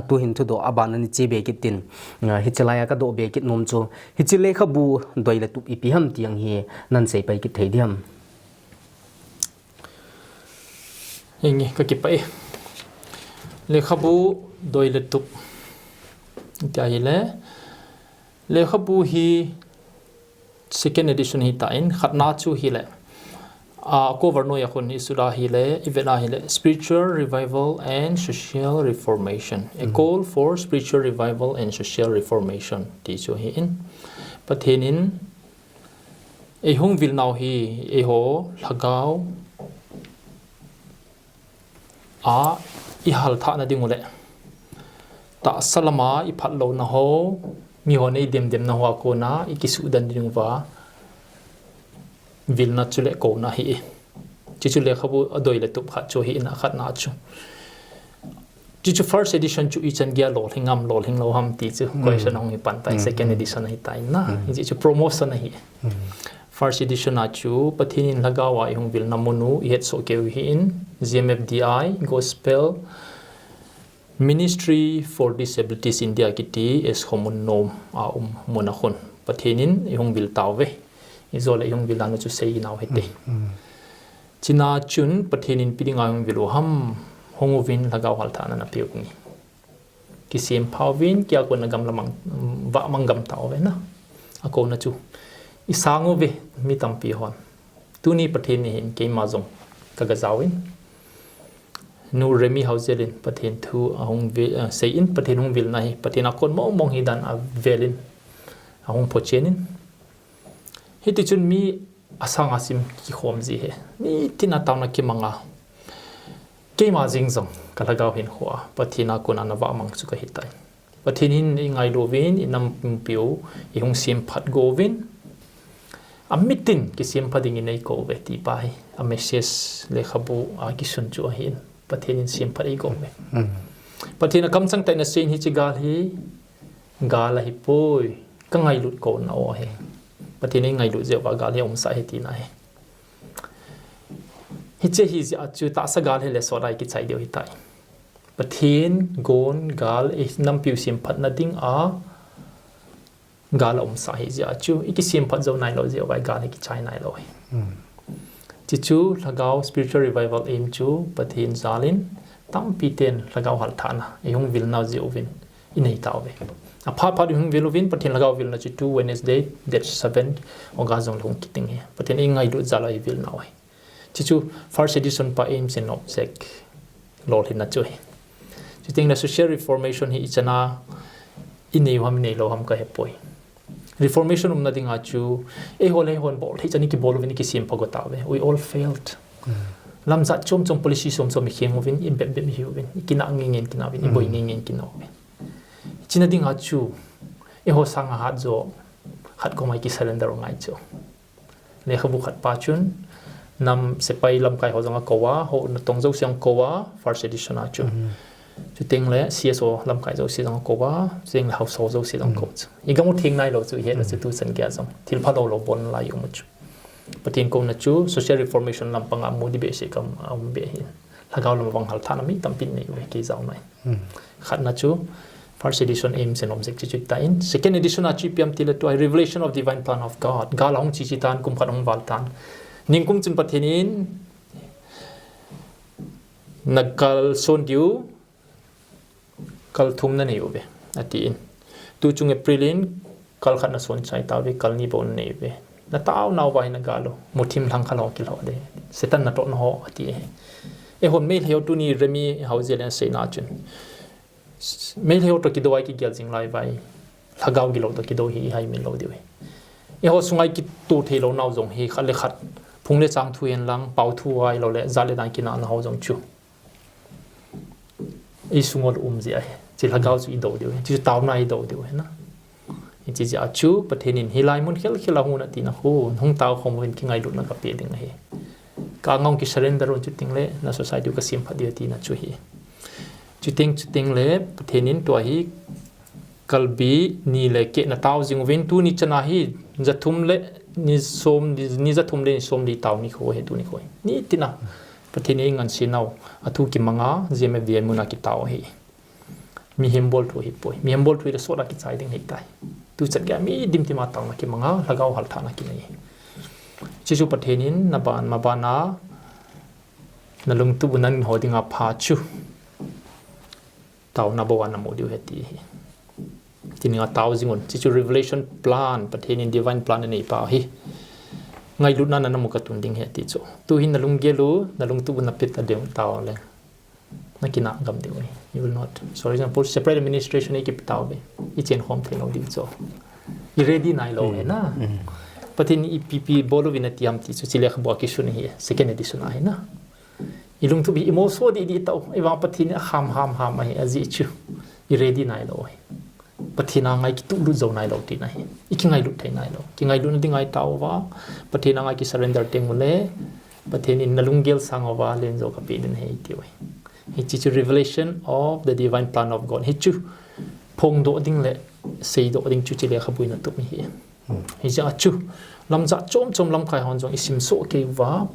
Tuhin thudoh aban a nache be kit tin, hiche laiya kadoh be kit nom chu, hiche lekhabu doi le tup ipi ham ti jong hi nanseipai kit thei diham? Henge, kakipah e. Lekhabu doi le tup iti ahile, lekhabu hi second edition ahitan, khatna chu hile, a cover noiya khun isuda ahile, ivet a ahile, Spiritual Revival and Social Reformation, A Call for Spiritual Revival and Social Reformation ti chu ahin, Pathen in eihung vilnau hi eiho lhagao a ihalthahna dingu le, tahsa lama iphatlouna ho, mihon eidemdemna hoa kona ikisuhdan dinguva vilna chule kouna ahi. Hiche chu lekhabu adoi le tup khat chu ahin, akhatna chu. Hiche chu first edition chu ichan geiya lolhing ham, lolhing lou ham ti chu question ahung hi pan tai, second edition ahitan na. Hiche chu promotion ahi. First edition a chu Pathen in lhagao a ihung vilna mun u ihetsoh keiyu ahin, G M F D I, Gospel Ministry for Disabilities India kiti, S Khomunnom a um mun a khun Pathen in ihung vil tauve. Ijole ihung vil dan u chu seinau hite. Chuna chun Pathen in ipi dinga ihung vil u ham, hung uvin lhagao halthahna napeu ni. Kisempha uvin, keiya kona gamla mang, vahmang gam tauve na. Akouna chu, isang uve mi tampi hon. Tuni Pathen ni hin keima jong kaga jaovin, Nu Remi Haojel in Pathen thu ahung ve, ah, seiyin, Pathen hung vilna hi Pathen a kon mong mong ahi dan avelin, ahung phochen in. Hitichun mi asanga sim kikhom ji ahi. Nitina taona kimanga, keima jeng jong kalhagao hinkhoa Pathen a kona navahmang chu kahitai. Pathen hin eingailu uvin, inampiu ihung semphat go uvin, amitin kisempha dingin eikou uve ti pa hi a message lekhabu a kisun chu ahin, Pathen in semphat eigo uve. Pathen a kamchang tah in aseiyin hiche gal hi Gal ahipoi, ka ngailut kona ahi. Pathen in ngailut jeh uva gal hi aumsah ahi tina ahi. Hiche hi jeh a chu tahsa gal hi le sot a i kichai diu ahitai. Pathen gon gal i nampiu semphat na ding a gal aumsah ahi jeh a chu i kisemphat jou nailou jeh uva gal hi kichai nailou ahi. Chuchu lhagao spiritual revival aim chu Pathen jal in tampi ten lhagao halthahna i hung vil nau jeh uvin i nei tauve. Aphat phat i hung vil uvin Pathen lhagao vilna chu tu Wednesday, date seven, August jong le hung kit ding ahi. Pathen i ngailut jal a i vil nau ahi. Chuchu first edition pa aims and object lolhinna chu ahi. Chuteng le social reformation hi ichan a i nei u ham i nei lou ham ka hepoi. Reformation umna dinga chu eiho le eiho in bol thei chan i kibol uvin i kisempha got tauve. We all failed. Lamjat chom chom, policy chom chom i kheng uvin, i bep bep i hi uvin, i kinah ngen ngen kinah uvin, i boi ngen ngen kinah uvin. Chuna dinga chu eiho sanga hat jo khat koma i kisurrender u ngai chu. Lekhabu khat pa chun nam sepai lamkai ho jong akou a, ho natong jouse jong akou a, first edition a chu. Chuteng le C S O lamkai jouse jong akou a, chuteng le hausa ho jouse jong akou chu. I gam u theng nailou chu, i het le chu tuchan geiya jong thil phalou lou bol nalai i um u chu. Pathen kouna chu social reformation lampanga mu ding behseh ka um, a um be ahi. Lhagao lam vang halthahna mi tampin nei uve kei jaona in. Khatna chu first edition aims and object chu chu tan. Second edition a chu ipi ham tile tua hi revelation of divine plan of God. Gal ahung che che tan, kum khat ahung val tan. Ningkum chun Pathen in na kalson diu, kal thum na nei uve, atin. Tuchung April in kal khat na son chai tauve, kal ni bou na nei uve. Na tao nau va hi na gal u, muthim lhangkha lou kilou de. Satan natohna ho, ati e. Eihon Meitei ho tuni Remi Haojel in aseina chun, Meitei ho toh kidou a i kigel jing lai uva, lhagao gilou toh kidou hi i haimin lou diu ahi. Eiho sunga i kitoh theilou nau jong hi khat le khat, phung le chang thu hen lang, pao thu ahilou le jat le dan kinahna ho jong chu i sung u um jeh ahi. Hiche lhagao chu i dou diu ahi. Hiche chu taona i dou diu ahi na. Hiche jeh a chu Pathen in hilai mun khel khel a hung un atina khu, hung tao khom uvin, kingailutna ka pe ding ahi. Ka angong kisurrender un, chuteng le na society u ka semphat diu ahi tina chu ahi. Chuteng, chuteng le Pathen in tua hi Kalbi ni le keh na tao jing uvin, tuni chana hi jathum le ni som, ni jathum le ni somli tao nikho ahi tuni khu. Nitina Pathen in eingansei nau, athu kimanga, G M F V I mun a kitao ahi. Mihem bol thu ahipoi. Mihem bol thu hile sot a kichai ding ahitai. Tuchan geiya mi dimdima taona kimanga, lhagao halthahna kinei. Chuchu Pathen in naban, maban a, na lungtup u nahin ho dinga pha chu taona bou a na mu diu ahi ti hi. Tuni a tao jing un. Chuchu revelation plan, Pathen in divine plan anei pa hi. Ngailutna na na mu ka tun ding ahi ti chu. Tu hin na lunggel u, na lungtup u na pet a ding tao le, na kinah gam diu ahi. You will not. So, for example, separate administration i kipe tauve. I chen khom thei lou diu chu. I ready nailou ahi na. Pathen in ipi ipi bol uvin ati ham ti chu, hiche lekhabu a kisun ahi, second edition ahi na. I lungtup hi i moso didi tau, i vang Pathen in akham ham ham ahi, ajeh chu i ready nailou ahi. Pathen a ngai kituh lut jou nailou tina ahi. I kingailut thei nailou. Kingailutna ding ngai tauva, Pathen a ngai kisurrender teng ule, Pathen in na lunggel sang uva len jo ka pe ding ahi tiu ahi. Hiche chu revelation of the divine plan of God. Hichu phongdoh ding le seidoh ding chu hiche lekhabu in atup ahi. Hijeh a chu, lamjat chom chom lamkai hon jong i simsoh kei uva.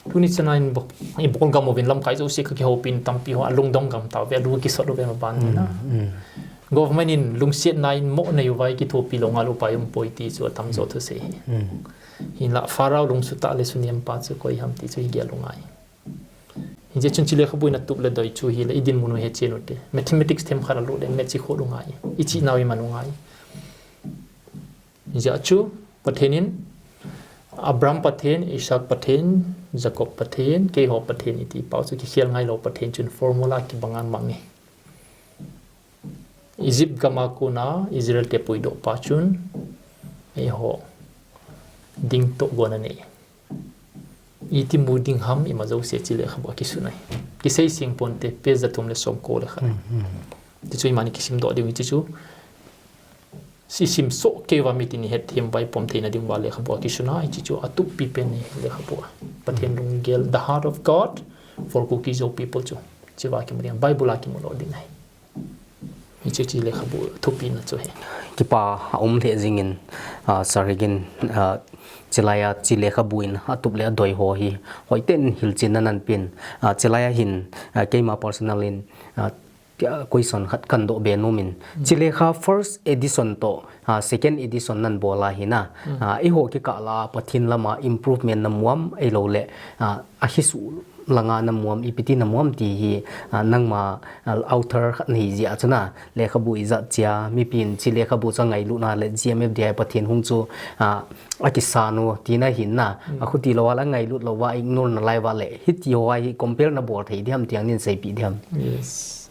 Tuni chana in bo-, i bol gam uvin lamkai jouse ka kihoupi in tampi ho alungdong gam tauve, alu kisot uve maban na. Government in lungsetna in mo nei uva i kithopi lou ngal upai umpoi ti chu atamjo thusei ahi. Hinla Pharaoh lung sutah le sunem pa chu koi ham ti chu i gel u ngai. Hijeh chun hiche lekhabu in atup le doi chu hile i dinmun u hechen ute. Mathematics themkhat alut le maths i khol u ngai. I chih nau i man u ngai. Hijeh a chu Pathen in Abraham Pathen, Isaac Pathen, Jacob Pathen, keiho Pathen i ti pau chu kikhel ngailou Pathen chun formula kibang a mang e. Egypt gam a kona Israel te puidoh pa chun eiho ding toh gon anei. Iti mu ding ham ima jouse hiche lekhabu a kisun ahi. Kisei seng ponte, page jathum le somko le khat. Tichu imani kisimdoh diu hiche chu. I simsoh kei uva mitin i hetthem uva i pom theina ding uva lekhabu a kisun ahi, hiche chu atup pipen ahi lekhabu a. Pathen lunggel, the heart of God for Kuki Zo people chu. Hiche uva kimu ding, Bible a kimudoh ding ahi. Chuche lekhabu thupina chu hi. Kipa a um lheh jingin, ah, Sir Higin, ah, chulaiya chu lekhabu in atup le adoi ho hi hoiten hilchetna nahin pen, ah, chulaiya hin, ah, keima personal in, ah, question khat kahin doh be nom in. Chu lekha first edition toh, ah, second edition nahin bol a hin a, ah, eiho kikah lah a Pathen lama improvement namu am ahilouleh, ah, akisuh langa namu am, ipi ti namu am ti hi, ah, nangma, ah, author khat nahi jeh a chun a, lekhabu ijat cheh a, mipin chu lekhabu chu angailutna le G M F D I Pathen hung chu, ah, akisan u tina hin a, akhuti lou a le angailut lou a ignore nalai uva le, hiti ho hi compare nabol thei diam ti nahin seipeh diam? Yes.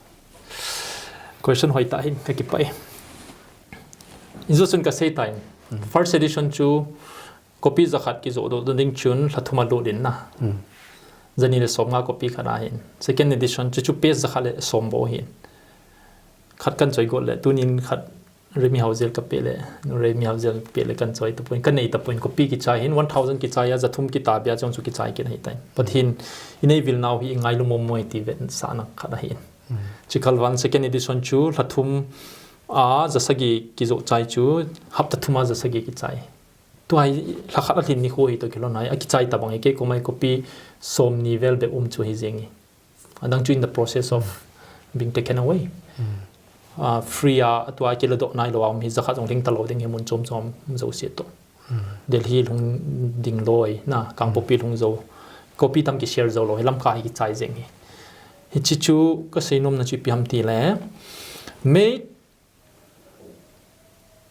Question hoitah hin, kakipah e. Ijou chun kasei tan. First edition chu copy jakhat kijoh doh ding chun lha thum alut in a. Jani le som nga copy khat ahin. Second edition chu chu page jakhat le som bou ahin. Khat kahin choi got le, tunin khat Remi Haojel kapeh le, Remi Haojel peh le kahin choi tapon, kanei tapon, copy kichai hin, one thousand kichai a, ja thum kitah bia chong chu kichai kit ahitai. Pathen in eivil nau hi ingailu mong mong e ti vetsahna khat ahin. Chukah vang second edition chu lha thum a ja sagi kijoh chai chu, hapta thum a ja sagi kichai. Tua hi lha khat alhin nikho hi toh kilhon a, akichai tabang hi, kei koma hi copy som ni vel bep um chu ahi jeng e. Adang chu in the process of being taken away. Ah, free a, tua kiladoh nailou a um hi, jakhat jong lhing talou ding hi mun chom chom jouse toh. Delhi lhung ding loi, na, Kangpokpi lhung jou. Copy tam kishare jou lou, hi lamkai hi kichai jeng hi. Hiche chu kasei nomna chu ipi ham tile, May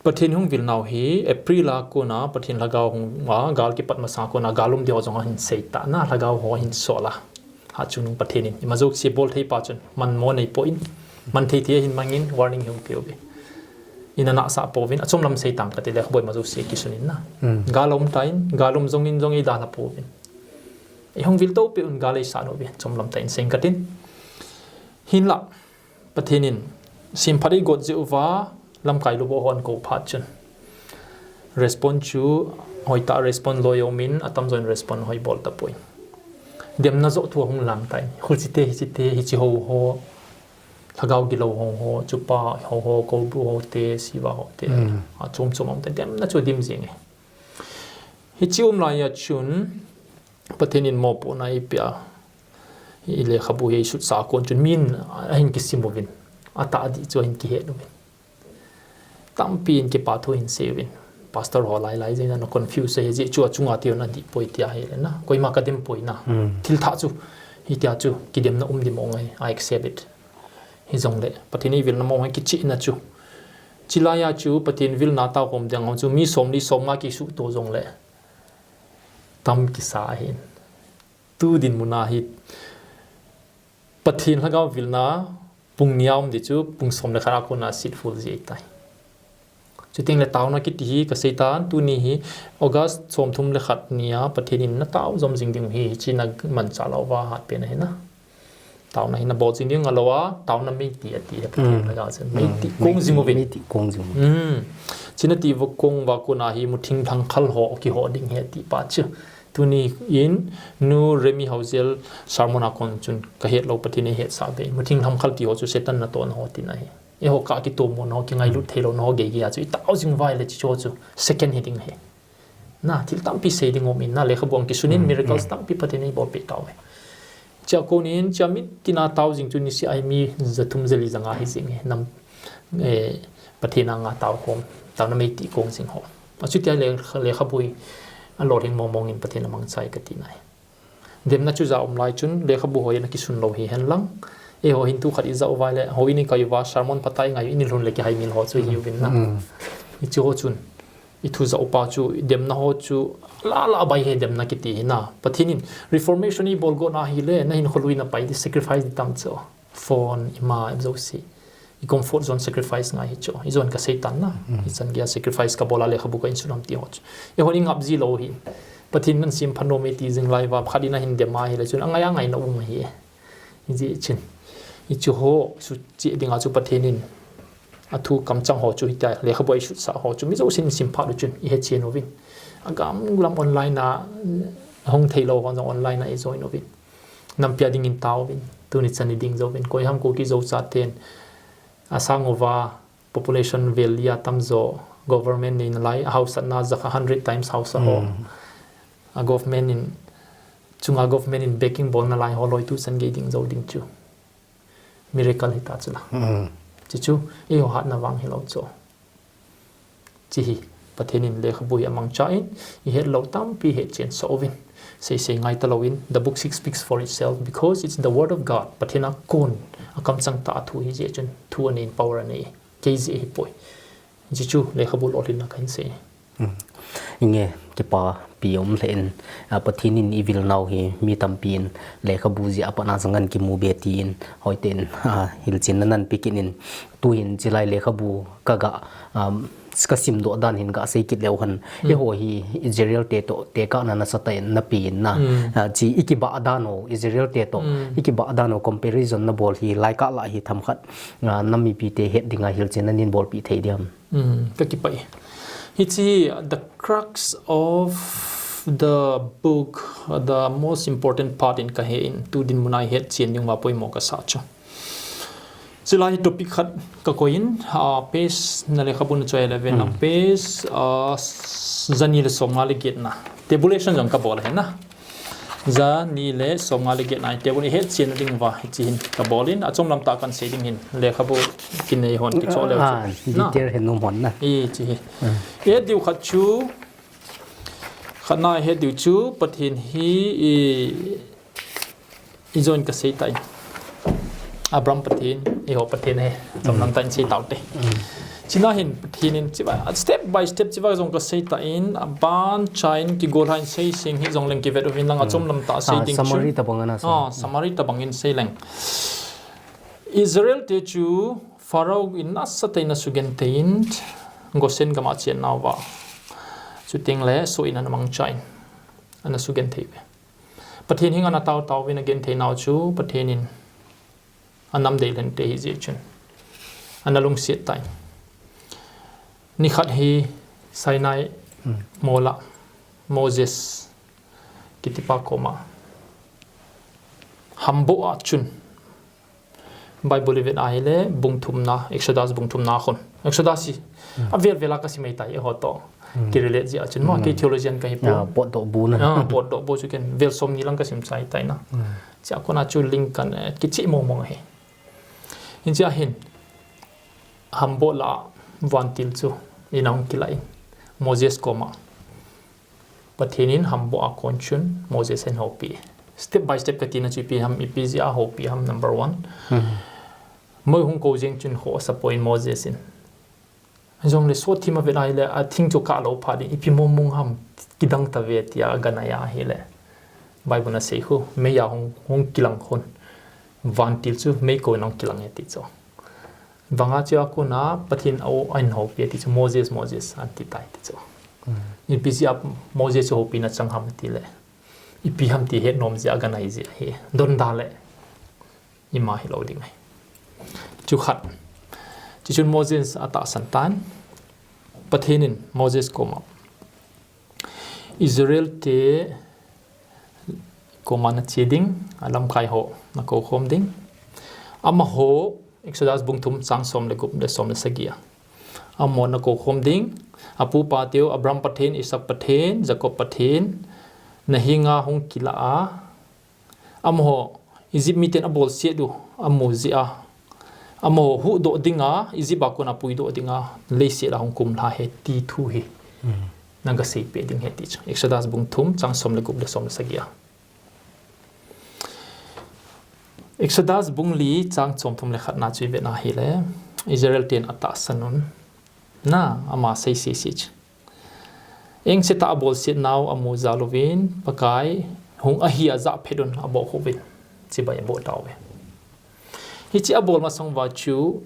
Pathen hung vil nau hi, April a kona, Pathen lhagao hung a, gal kipat masang kona, gal um ding ho jong ahin sei tan a, lhagao ho ahin sol a. Hatchungnung Pathen in, ima jouse bol thei pa chun, manmo nei poi, man thei thei ahin mangin, warning hi hung pe uve. Ina nahsah pouvin, achom lam sei tam kate le, khabu ima jouse kisun in a. Gal um tan, gal um jongin jong eidalha pouvin. Eihung vil to peh un gal eisah uve, achom lam tah in sei katin. Hinlah, Pathen in, semphat eigot jeh uva, lamkai lou bou hon kou phat chun. Respond chu, hoitah respond lou jong um in, atamjon respond hoi bol tapoi. Demna joh thu ahung lang tan. Hiche te, hiche te, hiche ho ho. Lhagao gilou ho ho, chupa ho ho, Koubru ho te, Siva ho te. Achom chom um te, demna chu adim jeng e. Hiche um laiya chun, Pathen in mopohna eipeh a, i lekhabu hi eisutsah a kon chun min ahin kisim uvin, atah adih chu ahin kihet uvin. Tampi in kipa thu ahin sei uvin. Pastor ho lai lai jeng in ana confuse ahi jeh chu achunga ti hon adih poi tia ahile na. Koima kadem poi na. Thil thah chu, hitia chu kidemna um ding mong ahi, I accept it. Hijongle, Pathen in eivilna mong ahi kichihna chu. Chulaiya chu Pathen vilna taokhom ding ho chu mi somli somnga kisuhto jongle tam kisa ahin. Tu dinmun a hi Pathen lhagao vilna pung ni a um ding chu pung som le khat a kona seat full ji ahitai. Chuteng le taona kiti hi kasei tan, tuni hi August somthum le khat nia Pathen in natao jom jing ding hi, hiche namanchah lou uva hatpen ahi na. Taona hi nabol jing ding alou a, taona meiti ati hi Pathen lhagao chun. Meiti kong jing uvin. Meiti kong jing uvin. Hiche nati uva kong uva kona hi muthing lhangkhal ho kiho ding ahi ati pa chu. Tuni in, Nu Remi Haojel sermon a kon chun kahet lou Pathen in eihetsah uve. Muthing lhangkhal ti ho chu Satan natohna ho tina ahi. Eiho kah kitomona ho, kingailut theilouna ho geigei a chu itao jing uva ahile hiche ho chu second hi ding ahi. Na, thil tampi sei ding um in, na, lekhabu a kisun in miracles tampi Pathen in eibolpeh tauve. Chua kon in, chua mitin a tao jing chu niseh a hi mi jathum jali janga hi jing e, nam, eh, Pathen anga taokhom, taona meiti kong jing ho. Achutia le, lekhabu hi alolhing mong mong in Pathen amangchai kati nai. Demna chu ja um lai chun, lekhabu hoi in akisun lou hihen lang. Eiho hin tu khat ijah uva le, houin ikai uva, sermon phatah ingai u, in ilhun le kihaimil ho chu ihiuvin na. Hiche ho chun, ithu jah u pa chu, demna ho chu, la la bai hi demna kiti hi na. Pathen in, Reformation ibol got na hile, nahinkho lui napai ding, sacrifice ding tam chu. Phone, ima, em jouse. I comfort zone sacrifice ngai hi chu. Ijon kasei tan na. Ichan geiya sacrifice kabol a lekhabu kahin sun ham ti ho chu. Eihon ingap ji lou hi. Pathen in semphat nom e ti jing lai uva, khat in ahin dem a hile chun angai angai na um ahi. Hijeh chun. Hiche ho, suhcheh dinga chu Pathen in. Athu kamchang ho chu hitia, lekhabu a isutsah ho chu. Mi jousen semphat u chun, ihechen uvin. Agam lam online a, hung theilou ho jong online a ijoin uvin. Nampi a dingin taovin, tuni chan iding jouvin, koiham Kuki Zo chaten, Asang uva population vel li a tamjo government neina lai, a hausatna jakhat hundred times hausa ho. A government in, chunga government in backing bolna lai ho loi tuchan gei ding jou ding chu. Miracle hita chu la. Chuchu, eiho hatna vang hilou chu. Chi hi, Pathen in lekhabu hi amangcha in, ihet lou tampi hetchen soh uvin. Seisei ngai talou in, the book six speaks for itself because it's the word of God. Pathen a kon, akamchang tah a thu hi jeh chun, thu anei in power anei. Kei jeh hi poi. Chuchu, lekhabu lolhinna kahin sei. Inge, kipapi um lheh in, a, Pathen in eivil nau hi, mi tampi in, lekhabu jeh a pat a jong ana kimu be tin, hoiten, a, hilchenna nahin pe kit in, tuhin chilai lekhabu kaga, um, kasimdoh dan hin gasei kit leu hen. Eiho hi Israel te toh, tekahna nasatah in nape in na. A, chi ikibah dan u, Israel te toh, ikibah dan u comparison nabol hi, laikah lah hi themkhat, a, nam mipite het dinga hilchenna nahin bolpeh thei diam. Kakipah e. Hiche, the crux of the book, the most important part in kahe in, tu dinmun a ihetchen diuva poimo kasah chu. Chulai hi topic khat kakoi in, a, page na lekhabu nachoi eleven lang, page, a, jani le somnga le getna. Tabulation jong kabol ahi na. Jani le somnga le getna hi table ihetchen diuva, hiche hin kabol in, achom lam tah kahin sei ding hin, lekhabu kinei hon kichoh leu chu. Detail he nom hon na. Hiche hi. Ihet diu khat chu, khatna ihet diu chu, Pathen hi, i, ijon kasei tan. Abraham Pathen, eiho Pathen ahi, chomlam tah in sei taute. Chuna hin Pathen in chiva, step by step chiva jong kasei tan, aban chain kigol hah in sei seng hih jongleng kivet uvin lang achomlam tah sei ding chu. Summary tabang ana sei. A, summary tabang in sei leng. Israel te chu Pharaoh in nasatah in ana sugenthei in Goshen gam a achen nauva. Chuteng le soh in ana mangcha in ana sugenthei uve. Pathen henga ana taotao uvin agenthei nau chu Pathen in anam deilhen te ahi jeh chun ana lungset tan. Nikhat hi Sinai mol a Moses kitipa koma hamboh a chun Bible ivet ahile bung thumna, Exodus bung thumna khun. Exodus hi avel vel a kasim ahitai, eiho toh kirelate jeh a chun mo, kei theologian kahi poi. Potdoh bu na. Potdoh bu chu ken vel somni lang kasim chai tai na. Chua kona chu link kan, eh, kicheh mong mong ahi. Hichea hin hamboh lah a vantil chu in ahung kilah in Moses koma Pathen in hamboh a kon chun Moses ahin houpi. Step by step katina chu ipi ham, ipi jeh a houpi ham, number one. Moi hung kou jeng chun khoh asapoi Moses in. Jongle sot thim avet ahile, athing chu kah lou phat in, ipi mong mong ham kidang tave tia aganai ahile. Bible in asei khu, mei a hung, hung kilang khun. Vantil chu mei kou in ahung kilang e ti chu. Vanga chua kona Pathen a o ahin houpi e ti chu, Moses, Moses, ahin ti tai ti chu. Ipi jeh a Moses chu houpina chang ham tile. Ipi ham ti het nom jeh a aganai jeh ahi. Donda le ima hilou ding ahi. Chu khat. Chuchun Moses atahsan tan. Pathen in Moses koma Israel te koma nache ding, alamkai ho nakou khom ding. Amaho, Exodus bung thum chang som le gup le som le sagi a. Amaho nakou khom ding, apupa teu, Abraham Pathen, Isaac Pathen, Jacob Pathen, nahenga hung kilah a, amaho, Egypt miten abolset u amu jeh a, amaho huhdoh dinga, Egypt a kona puidoh dinga, leiset a hung kumlha ahi ti thu hi. Naga seipeh ding ahi ti chu. Exodus bung thum, chang som le gup le som le sagi a. Exodus bung li, chang som thum le khatna chu ivet ahile, Israel ten atahsan un. Na, ama sei sei sei chu. Engse tah a abolset nau amu jal uvin, Pakai hung ahi ajah phet un abohkhuh uvin. Chibai aboh tauve. Hiche abol masang uva chu,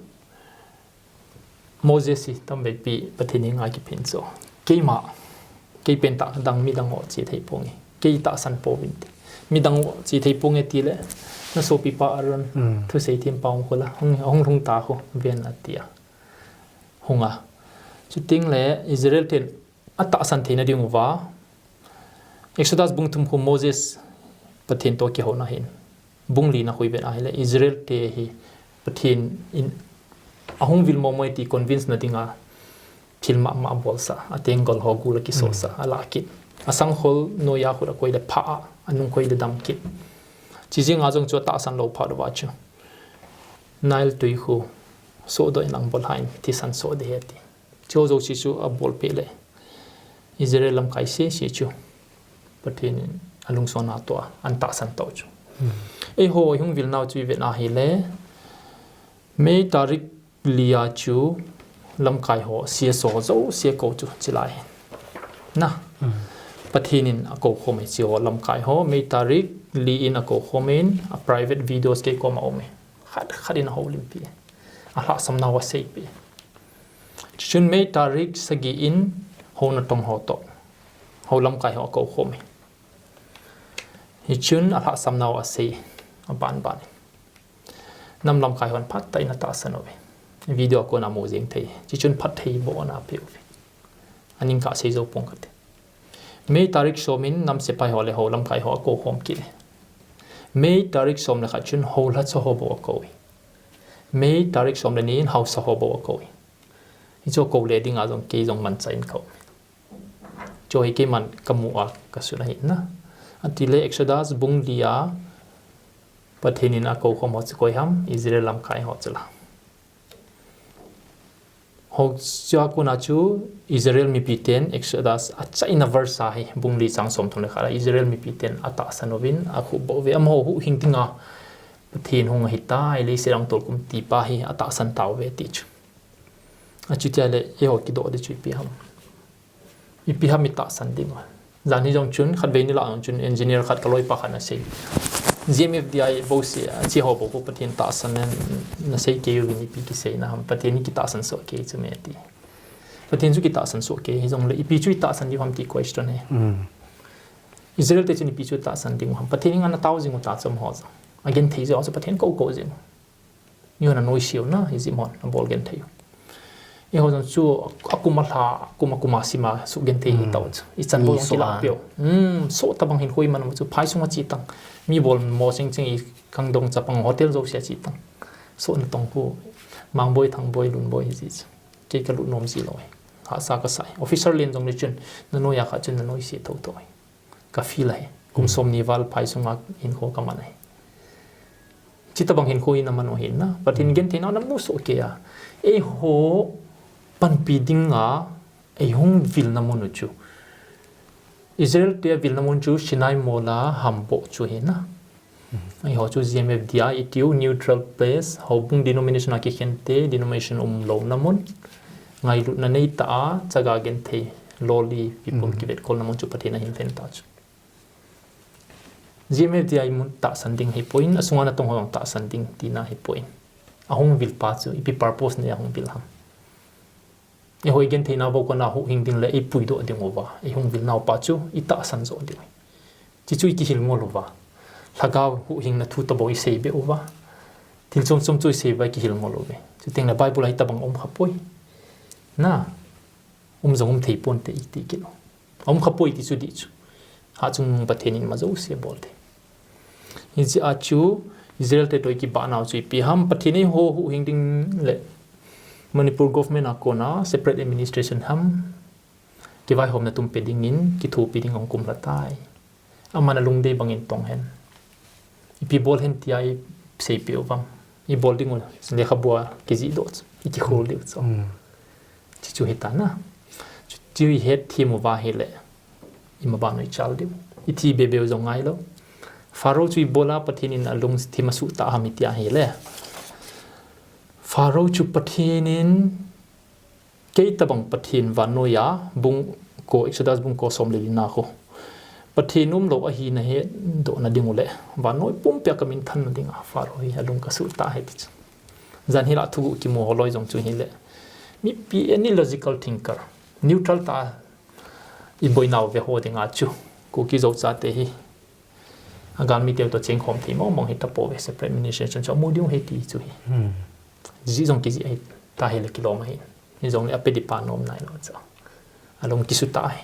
Moses hi tamveipi Pathen henga kiphin chu. Keima, kei pentah dang midang ho che thei ponge. Kei tahsan pouvin te. Midang ho che thei ponge tile, nasopipa Aaron, thusei thempa hung khu la, hung, hung lhung ta khu, ven atia. Hunga. Chuteng le Israel ten atahsan theina diuva, Exodus bung thum khu Moses Pathen toh kihouna ahin. Bung lina khu ivet ahile Israel te hi Pathen in Ahung vil momo e ti convince na dinga thil mama abolsah, atenggol ho gul akisohsah, ala kit. Asangkhol noiya khut akoi le pha a, anung koi le dam kit. Chijing a jong chu atahsan lou phat uva chu Nile tui khu sohdoh in lang bol hih in thisan soh ding ahi ati. Chu jouse chu abol peh le Israel lamkai sese chu Pathen in alungson a toh a, ana tahsan tau chu. Eiho ihung vil nau chu ivet na hile, May tarik li a chu lamkai ho C S O jouse akou chu chilai. Na. Pathen in akou khom e hiche ho lamkai ho, May tarik li in akou khom in, a private videos kei koma um e. Khat khat in ahoulimpi. Alhahsam nau asei peh. Chuchun May tarik sagi in ho natong ho toh, ho lamkai ho akou khom e. Hichun alhahsam nau asei, aban ban in. Nam lamkai hon phatah in atahsan uve. Video a kona mu jeng thei. Chuchun phattheiboh ana pe uve. Aning kah sei jou pong kate. May tarik som in nam sepai ho le ho lamkai ho akou khom kit e. May tarik som le khat chun ho lhacha ho bou akou e. May tarik som le ni in haosa ho bou akou e. Hichu akou le dinga jong kei jong manchah in kou. Chu hi keiman kamu a kasut ahi na. Atile Exodus bung li a Pathen in akou khom ho chu koi ham, Israel lamkai ho chu la. Ho chua kona chu Israel mipi ten Exodus achaina verse ahi, bung li chang som thum le khat a Israel mipi ten atahsan uvin akhup bou uve, amaho huhhing dinga Pathen hung ahitai, leiset a tolkum tipa hi atahsan tauve ti chu. Achutia le eiho kidoh ding chu ipi ham. Ipi ham itahsan ding u. Jan hi jong chun, khatvei nilah jong chun, engineer khat kaloipa khat in asei. G M F D I bouseh, hiche ho bou khu Pathen tahsan in nasei kei uvin ipi kiseina ham. Pathen hi kitahsan soh kei chu me ati. Pathen chu kitahsan soh kei, hijongle ipi chu itahsan diu ham ti question ahi. Israel te chun ipi chu itahsan ding u ham. Pathen in ana tao jing u ta chu amaho jong. Agenthei jeh a chu Pathen kou kou jing u. Eiho nanoise u na, Egypt hon abol genthei u. Eiho jong chu akum alha, akum akum a sima suhgenthei hi tau chu. Ichan bou jong kilah peh u. Soh tabang hinkho iman u chu, phai sunga che tang. Mi bolmo chengcheng, i khangdong chapang hotel jouse a che tang. Soh natong khu, Mangboi, Thangboi, Lunboi hiji chu. Kei kalut nom ji lou e. Hahsa kasah e. Officer len jongle chun, nanoiya kha chun nanoise thotho e. Ka feel ahi. Kum somni val phai sunga hinkho kaman ahi. Chuti tabang hinkho hi naman u ahi na. Pathen gentheina namu soh kei a. Eiho panpi dinga eihung vilna mun u chu. Israel te avilna mun chu Sinai mol a hamboh chu ahi na. Eiho chu G M F D I itiu, neutral place, houbung denomination a kikhen te, denomination umlouna mun. Ngailutna neitah a, chaga genthei, lolpi pum kivetkolna mun chu Pathen ahin lhen ta chu. G M F D I mun tahsan ding ahipoi, asunga natong ho jong tahsan ding tina ahipoi. Ahung vil pa chu, ipi purpose nei a ahung vil ham. Eiho igentheina bou kona huhhing ding le eipuidoh ding uva, eihung vil nau pa chu itahsan joh ding u. Chuchu ikihil ngol uva. Lhagao huhhingna thu tabou isei beh uva. Thil chom chom chu isei uva ikihil ngol uve. Chuteng le Bible a hitabang um khapoi. Na, um jong um thei ponte iti kit u. Um khapoi ti chu dih chu. Hatchungnung Pathen in ima jouse abol thei. Hijeh a chu Israel te toh ikibah nau chu ipi ham, Pathen in eiho huhhing ding le Manipur government a kona separate administration ham, kivaihomna tum pe dingin kithopi ding ahung kumlha tai. Aman alungdei bangin tong hen. Ipi bol hen tia isei peh uvam. Ibol ding u lekhabu a kijih doh chu, ikikhol diu chu. Chuchu hita na. Chuchu ihet them uva ahile, ima ban u ichal diu. Ithi bebe u jong ngai lou. Pharaoh chu ibola Pathen in alungthim asuh tah ham itia ahile, Pharaoh chu Pathen in kei tabang Pathen vannoiya, bung ko, Exodus bung ko som le lina khu, Pathen umlou ahina hetdohna ding u le vannoi pumpia kaminthanna dinga Pharaoh hi alung kasuh tah ahi ti chu. Jan hila thuguh kimu ho loi jong chu hile, mipi any logical thinker, neutral tah a iboinau ve ho dinga chu, Kuki Zo chate hi agalmi teu toh chengkhom thei mong mong hitapouve, separate administration chu amu diu ahi ti chu hi. Jih jong kijih ahi, tahile kilom ahi. Hijongle ape ding pa nom nailou chu, alung kisutah ahi.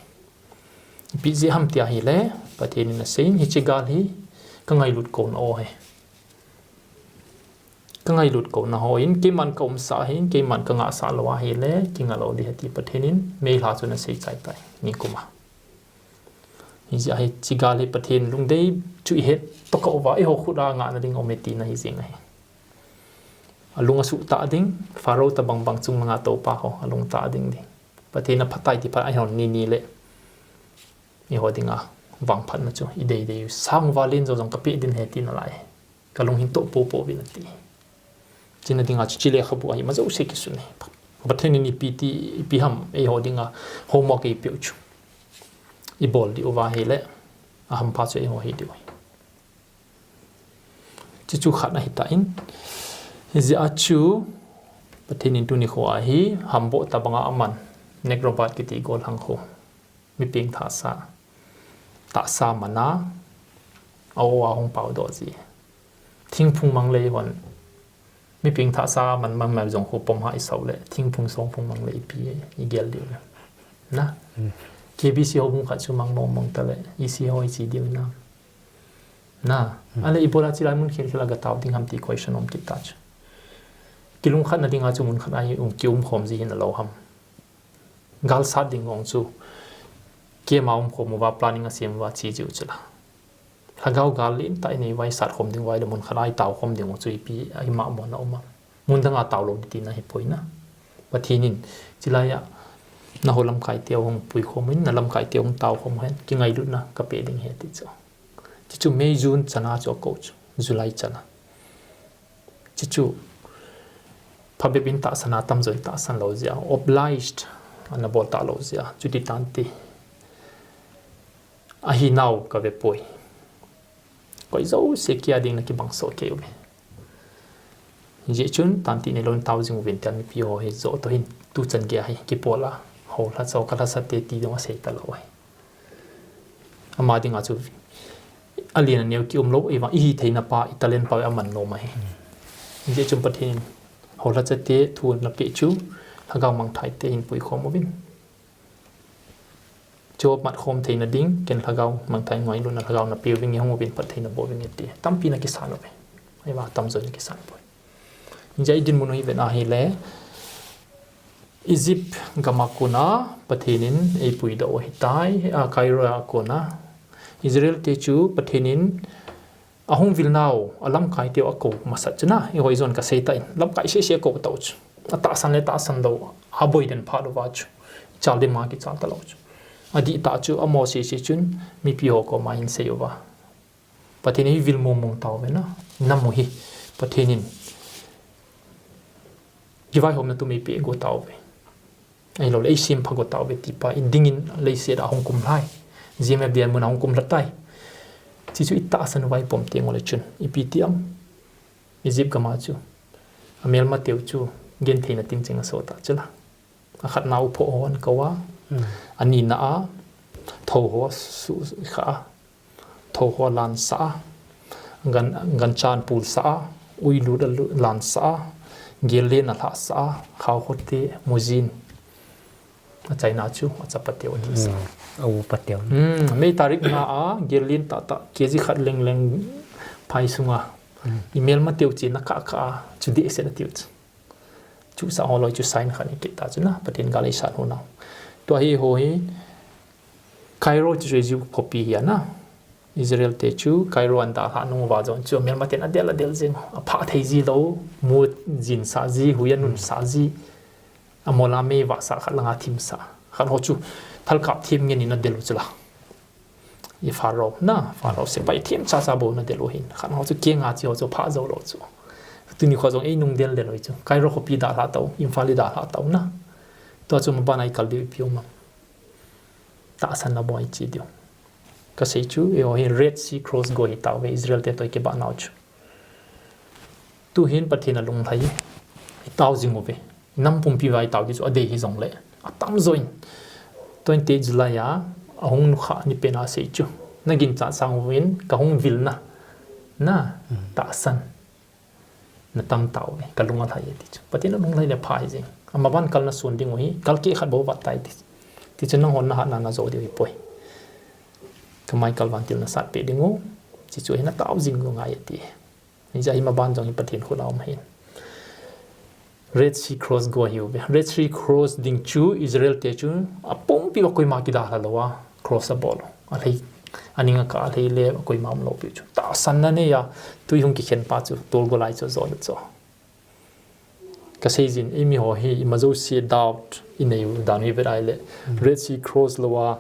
Ipi jeh ham tia ahile, Pathen in aseiyin, hiche gal hi kangailut kouna ahi. Ka ngailut kouna ho in, keiman ka umsa ahin, keiman ka ngahsa lou ahile, kinga lou ding ahi ti Pathen in, May lha chu ana sei chai tai, nikum a. Hijeh a hiche gal hi Pathen lungdei chu ihet toh kah uva, eiho khut a ngahna ding aume tina hi jeng ahi. Alung asuh tah ding, Pharaoh tabang bang chung langa toupa ho, alung tah ding ding. Pathen aphatai ti phat a eihon nini le eiho dinga vangphatna chu idei dei u. Sang uva len jo jong kapeh ding ahi tina lai. Ka lung hin toh popo uvin ati. Chuna dinga chu hiche lekhabu a hi ma jouse kisun ahi. Pathen in ipi ti, ipi ham eiho dinga homework eipeh u chu, ibol diu va ahile, ahampha chu eiho hi diu ahi. Chuchu khat ahitan, hijeh a chu Pathen in tuni kho a hi hamboh tabanga aman, Negrobat kiti golhang kho, mi pengthahsa, tahsa mana, a-o a hung paodoh ji. Thingphung mang lei hon, mi pengthahsa man mang mang jong kho pom ha isau le, thingphung songphung mang lei ipi igel diu le. Na? KBC houbung khat chu mang mong mong tale, EC ho ichi diu na. Na? Ale ibola chilai mun khel khel a gatao ding ham ti question um kit ta chu. Kilungkhatna dinga chu mun khat a hi um, kiumkhom ji hin alou ham. Gal sat ding jong chu, camp a umkhom uva, planning asem uva, che jiu chula. Lhagao gal lentah inei uva, isat khom ding uva ahile mun khat a itaokhom ding u chu ipi ahimahmo na um a. Mun danga taolou ding tina hipoi na. Pathen in, chulai a, naho lamkai teu hung puikhom in, na lamkai teu hung taokhom hen, kingailutna kapeh ding ahi ti chu. Chuchu May, June chana chu akou chu, July chana. Chuchu phabep in tahsan a, atamjo in tahsan lou jeh a, obliged ana bol talou jeh a, chuti tante. Ahinau kavepoi. Koi jouse kia ding na kibang soh kei uve. Hijeh chun, tanti neilou in tao jing uvin tin mipi ho hi joh toh hin tuchan gei a hi kipol a, houlhacha ho kalhasate ti dong asei talou ahi. Ama dinga chu alen aneo kium lou, eivang ihitheina pa, italent pa aman nom ahi. Hijeh chun Pathen in houlhachate thu napeh chu, lhagao mangthaite hin puikhom uvin. Chu matkhom theina ding, ken lhagao mangthai ngailutna lhagao napeh uvin, hung uvin phattheina boh uvin ati. Tampi nakisan uve. Ahivang atamjo nakisanpoi. Hijeh a idinmun u hi ven ahile, Egypt gam a kona Pathen in eipuidoh u ahitai, a, Cairo a kona Israel te chu Pathen in ahung vil nau, alamkai teu akou masat chu na, eiho jon kasei tan, lamkai sese akou tau chu. Atahsan le tahsan lou, aboi den phat uva chu, chal ding ma kichal talou chu. Adihtah chu, amaho sese chun, mipi ho koma ahin sei uva, Pathen in eivil mong mong tauve na, namu hi, Pathen in kivaihomna tum eipeh go tauve. Ahilouleh eisempha go tauve ti pa, idingin leiset a hung kumlhai. GMFDI mun a hung kumlha tai. Chuchu itahsan uva ipom teng ule chun, ipi ti am? Egypt gam a chu, amelmateu chu gentheina tingcheng aso ta chula. Akhatna u phoh hon kou a, anina a thou ho suhkha a, thou ho lansah a, gan, ganchan pulsah a, uilut alu, lansah a, gellen alhahsah a, khaokhote mujin, achaina chu achapateu adihsah. May tarik nga a gellen tahtah KG khat leng leng phai sunga imelmateu chu nakah kah a chu dehset atiu chu. Chuhsah ho loi chu sign khat hi kit ta chu na, Pathen gal eisat u nau. Tua hi ho hi Cairo chu Egypt khopi hi ana. Israel te chu Cairo ana dalhah nung uva jong chu amelmaten adel adel jeng, aphah thei jilou, mu jinsah ji, hui anunsah ji, amola mei vahsah khat langa thimsah. Khat ho chu thalkap them ngen in adel u chula. I Pharaoh na, Pharaoh sepai themcha cha bou ana del u hin. Khat ho chu kenga chi ho chu phah joulou chu. Tuni kho jong einung del del u chu. Cairo khopi dalhah tau, Imphal idalhah tau na. Tua chu maban a ikal diu ipi um am? Tahsanna bou a iche diu. Kasei chu, eiho hi Red Sea cross go hitauve, Israel te toh ikibah nau chu. Tuhin Pathen alunglhai, itao jing uve. Nam pumpi uva itao ding chu adei hijongle, atamjo in twenty-eight July a ahung nukhah ni pen a asei chu, naginchat sang uvin kahung vilna, na, tahsan natam tauve, kalung alhai e ti chu. Pathen alunglhai le pha hijeng. Amaban kal nasun ding u hi, kal keh khat bou vat tai ti. Tichun nanghon nahatna najo diu hipoi. Kamai kal vantil nasatpeh ding u, chuchu hi natao jing u ngai e ti. Hijeh a hi maban jong hi Pathen khut a um ahin. Red Sea Cross go ahiuve. Red Sea Cross ding chu Israel te chu apumpi a koima kidalha lou a cross abol. Alhei, aning a ka alhei le koima umlou pi chu. Tahsanna neiya, tui hung kikhen pa chu, tol golai chu, jol chu. Kasei jin, eimi ho hi, ima jouse doubt inei u dan hi vet ahile. Red Sea Cross lou a,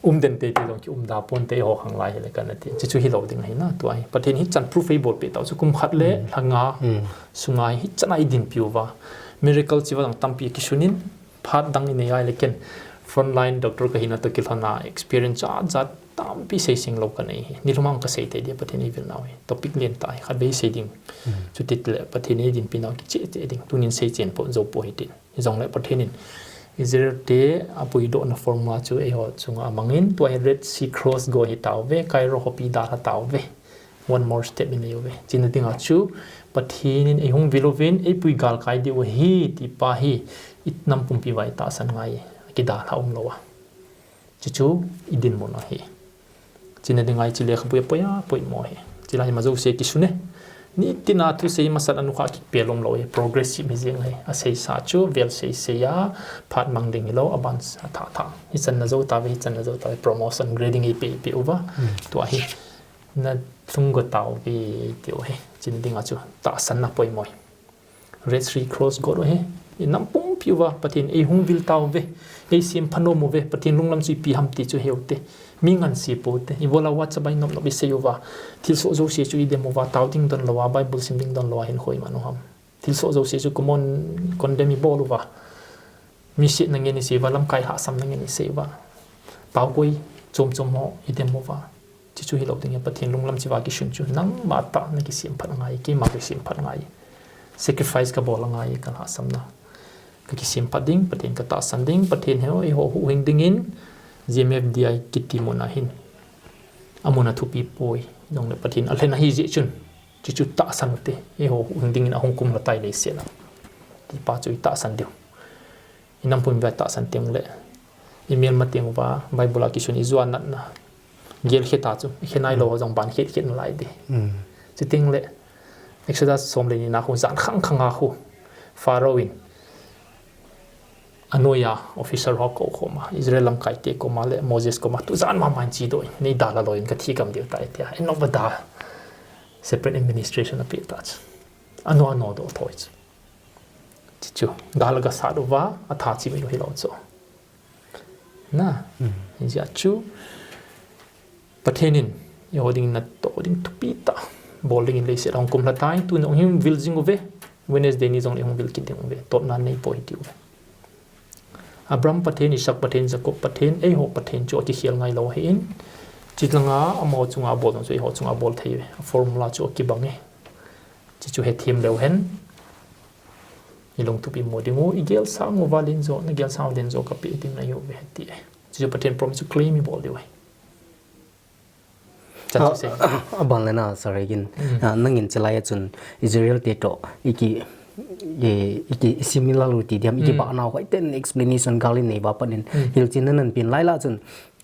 um den teitei jong kium da ponte ho khanglai hile kana ti. Chuchu hilou ding ahi na, tua hi. Pathen hi chan proof eibolpeh tau chu kum khat le lha nga sunga hi chan a eidinpi uva. Miracle chiva jong tampi kisun in, phat dang inei ahile ken frontline doctor kahina toh kilhona experience jat jat tampi seiseng lou kanei hi. Nilhum a kasei tei dia Pathen eivil nau hi. Topic lentah hi, khatvei sei ding. Chuti tile Pathen eidinpi nau kicheh cheh ding. Tunin seichen po, jou po hitin. Hijongle Pathen in Israel te apuidohna formula chu eiho chunga amangin, tua hi Red Sea Cross go hitauve, Cairo khopi dalha tauve. One more step inei uve. China dinga chu Pathen in eihung vil uvin, eipui galkai diu ahi, ti pa hi, inam pumpi uva itahsan ngai, kidalha umlou a. Chuchu idinmun ahi. China dinga hiche lekhabui apoi a, poimo ahi. Chulai ima jouse kisun e. Nitina thusei masat anukha kipel umlou e. Progressive hijeng ahi. Aseisa chu vel seisei a, phat mang ding hilou, aban athah thah. Hichan najou tauve, hichan najou tauve. Promotion, grading eipeh, eipeh uva. Tua hi. Nalhung go tauve, tiu ahi. China dinga chu tahsanna poimo ahi. Red Sea Cross go ahi. Inam pumpi uva, Pathen eihung vil tauve. Eisempha nom uve, Pathen lunglam chu ipi ham ti chu heute. Mi ngansi pote. Ibola WhatsApp a inop nop isei uva. Thilsoh jouse chu idem uva, tao ding donlou a, Bible sim ding donlou a, hinkho iman u ham. Thilsoh jouse chu common condemn ibol uva. Mi setna ngen isei uva, lamkai lhahsamna ngen isei uva. Paokoi chom chom ho idem uva. Chuchu hilou ding e, Pathen lunglam chiva kisun chu nangma tah nakisemphat ngai, keima kisemphat ngai. Sacrifice kabol angai, kalhahsamna. Kakisemphat ding, Pathen katahsan ding, Pathen hi eiho huhhing dingin, G M F D I kiti mun ahin. Amun athupi poi, jongle Pathen alhen ahi jeh chun. Chuchu tahsan ute, eiho huhhing dingin ahung kumlha tai leiset a. Ti pa chu itahsan diu. Inam pumpi uva itahsan teng le. Imelma teng uva, Bible a kisun ijua natna. Gel khe ta chu, khe nailou jong ban khet khet nalai di. Chuteng le, Exodus som le ni na khu jan khang khang a khu. Pharaoh in. Anoiya officer ho kou khoma. Israel lamkai te koma le Moses koma. Tujan mama in chedoh in. Nei dalha lou in kathi gam diu tai tia. Eno ba da. Separate administration apeh ta chu. Ano ano doh thoi chu. Chuchu, gal gasat uva, atha chim u hilou chu. Na, hijeh chu, Pathen in, eiho dingin natoh ding thupi tah, bol dingin leiset a hung kumlha tai, tun ahung vil jing uve, Wednesday ni jong eihung vil kit ding uve, totna nei poi tiu ve. Abraham Pathen, Isaac Pathen, Jacob Pathen, eiho Pathen chu akikhel ngailou ahin, chulanga amaho chunga abol jong chu eiho chunga abol thei uve, a formula chu akibang e. Chuchu hethem leu hen. Ilungthim imu diu, igelsang uva lenjo, nagelsang uva lenjo kapeh ding nahiuve ti. Chuchu Pathen promise chu claim ibol diu ahi. Chan chu sei. Aban le na, Sir Regan. Nangin chulai a chun Israel te toh iki, iki similarity diam, ikibah nau hoiten explanation gal in nei uva panin. Hilchenna nahin pen lai la chun,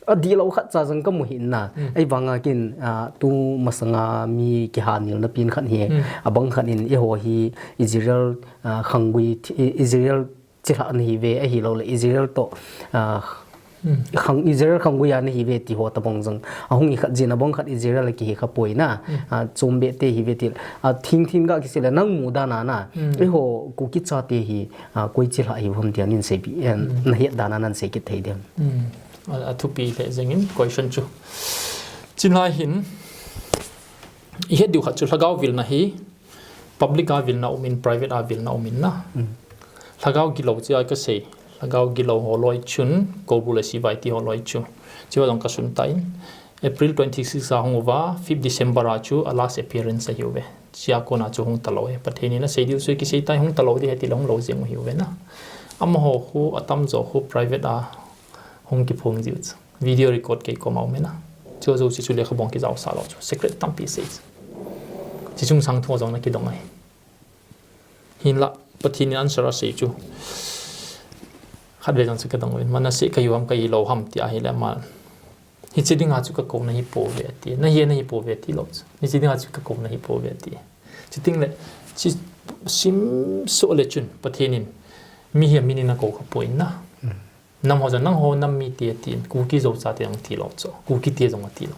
adihlou khat cha jong kamu hih in na. Ahivanga ken, tu masanga mi kihanelna pen khat hi. Abang khat in eiho hi Israel, khanggui, Israel chilhah nahiuve, ahilouleh Israel toh, khang, Israel khanggui a nahiuve ti ho tobang jong ahung hi khat jin, abang khat Israel kihi kha poi na. Chombeh te hiuve ti, athing thing ga kisei le nang mudan a na. Eiho Kuki chate hi, koi chilhah hiu ham tia nin seipi, nahet dan a nan sei kit thei diam? Athupi lheh jengin question chu. Chulai hin, ihet diu khat chu lhagao vilna hi, public a vilna umin, private a vilna umin na. Lhagao gilou chia kasei. Lhagao gilou holoi chun, Koubru le Sivai ti holoi chu. Chua jong kasun tan. April twenty-six a hung uva, fifth December a chu a last appearance ahiuve. Chia kona chu hung talou e. Pathen in asei diu chu kisei tai, hung talou di hiti le hung lou jeng u hiuve na. Amaho khu atamjo khu private a hung kiphong jiu chu. Video record kei koma um e na. Chu jouse chu lekhabong kijaosah lou chu. Secret tampi sei chu. Chuchung sang thu jong nakidong ahi. Hinlah, Pathen in answer asei chu. Khatvei jong chu kadong uvin. Manasseh kahiu ham kahilou ham ti ahile ama. Hiche dinga chu kakou nahi pouve ati. Nahi nahi pouve tilou chu. Hiche dinga chu kakou nahi pouve ati. Chuteng le, chi Simsoh le chun Pathen in mi hi amin in akou khapoi na. Nam ho jong nangho nam mite atin, Kuki Zo chate jong tilou chu, Kuki te jong atilou.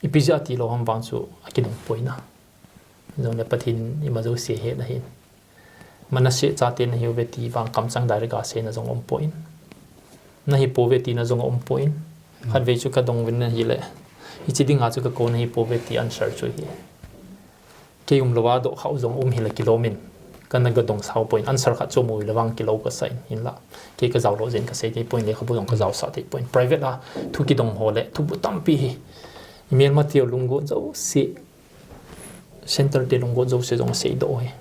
Ipi jeh a tilou ham vang chu akidong poi na. Jongle Pathen in ima jouse ahet ahin. Manasseh chate nahiuve ti vang kamchang direct a seina jong aumpoi. Nahipouve tina jong aumpoi. Khatvei chu kadong uvin ahile, hiche dinga chu kakou nahipouve ti answer chu ahi. Kei umlouva dohkhah u jong um hile kilom in, kana gadong sao poi, answer khat chu amu le vang kilou kasah in, hinla kei kajaolou jeh in kasei thei poi, lekhabu jong kajaosah thei poi. Private a thu kidong ho le thubu tampi hi, imelmate lunggel jouse, center te lunggel jouse jong aseidoh hi.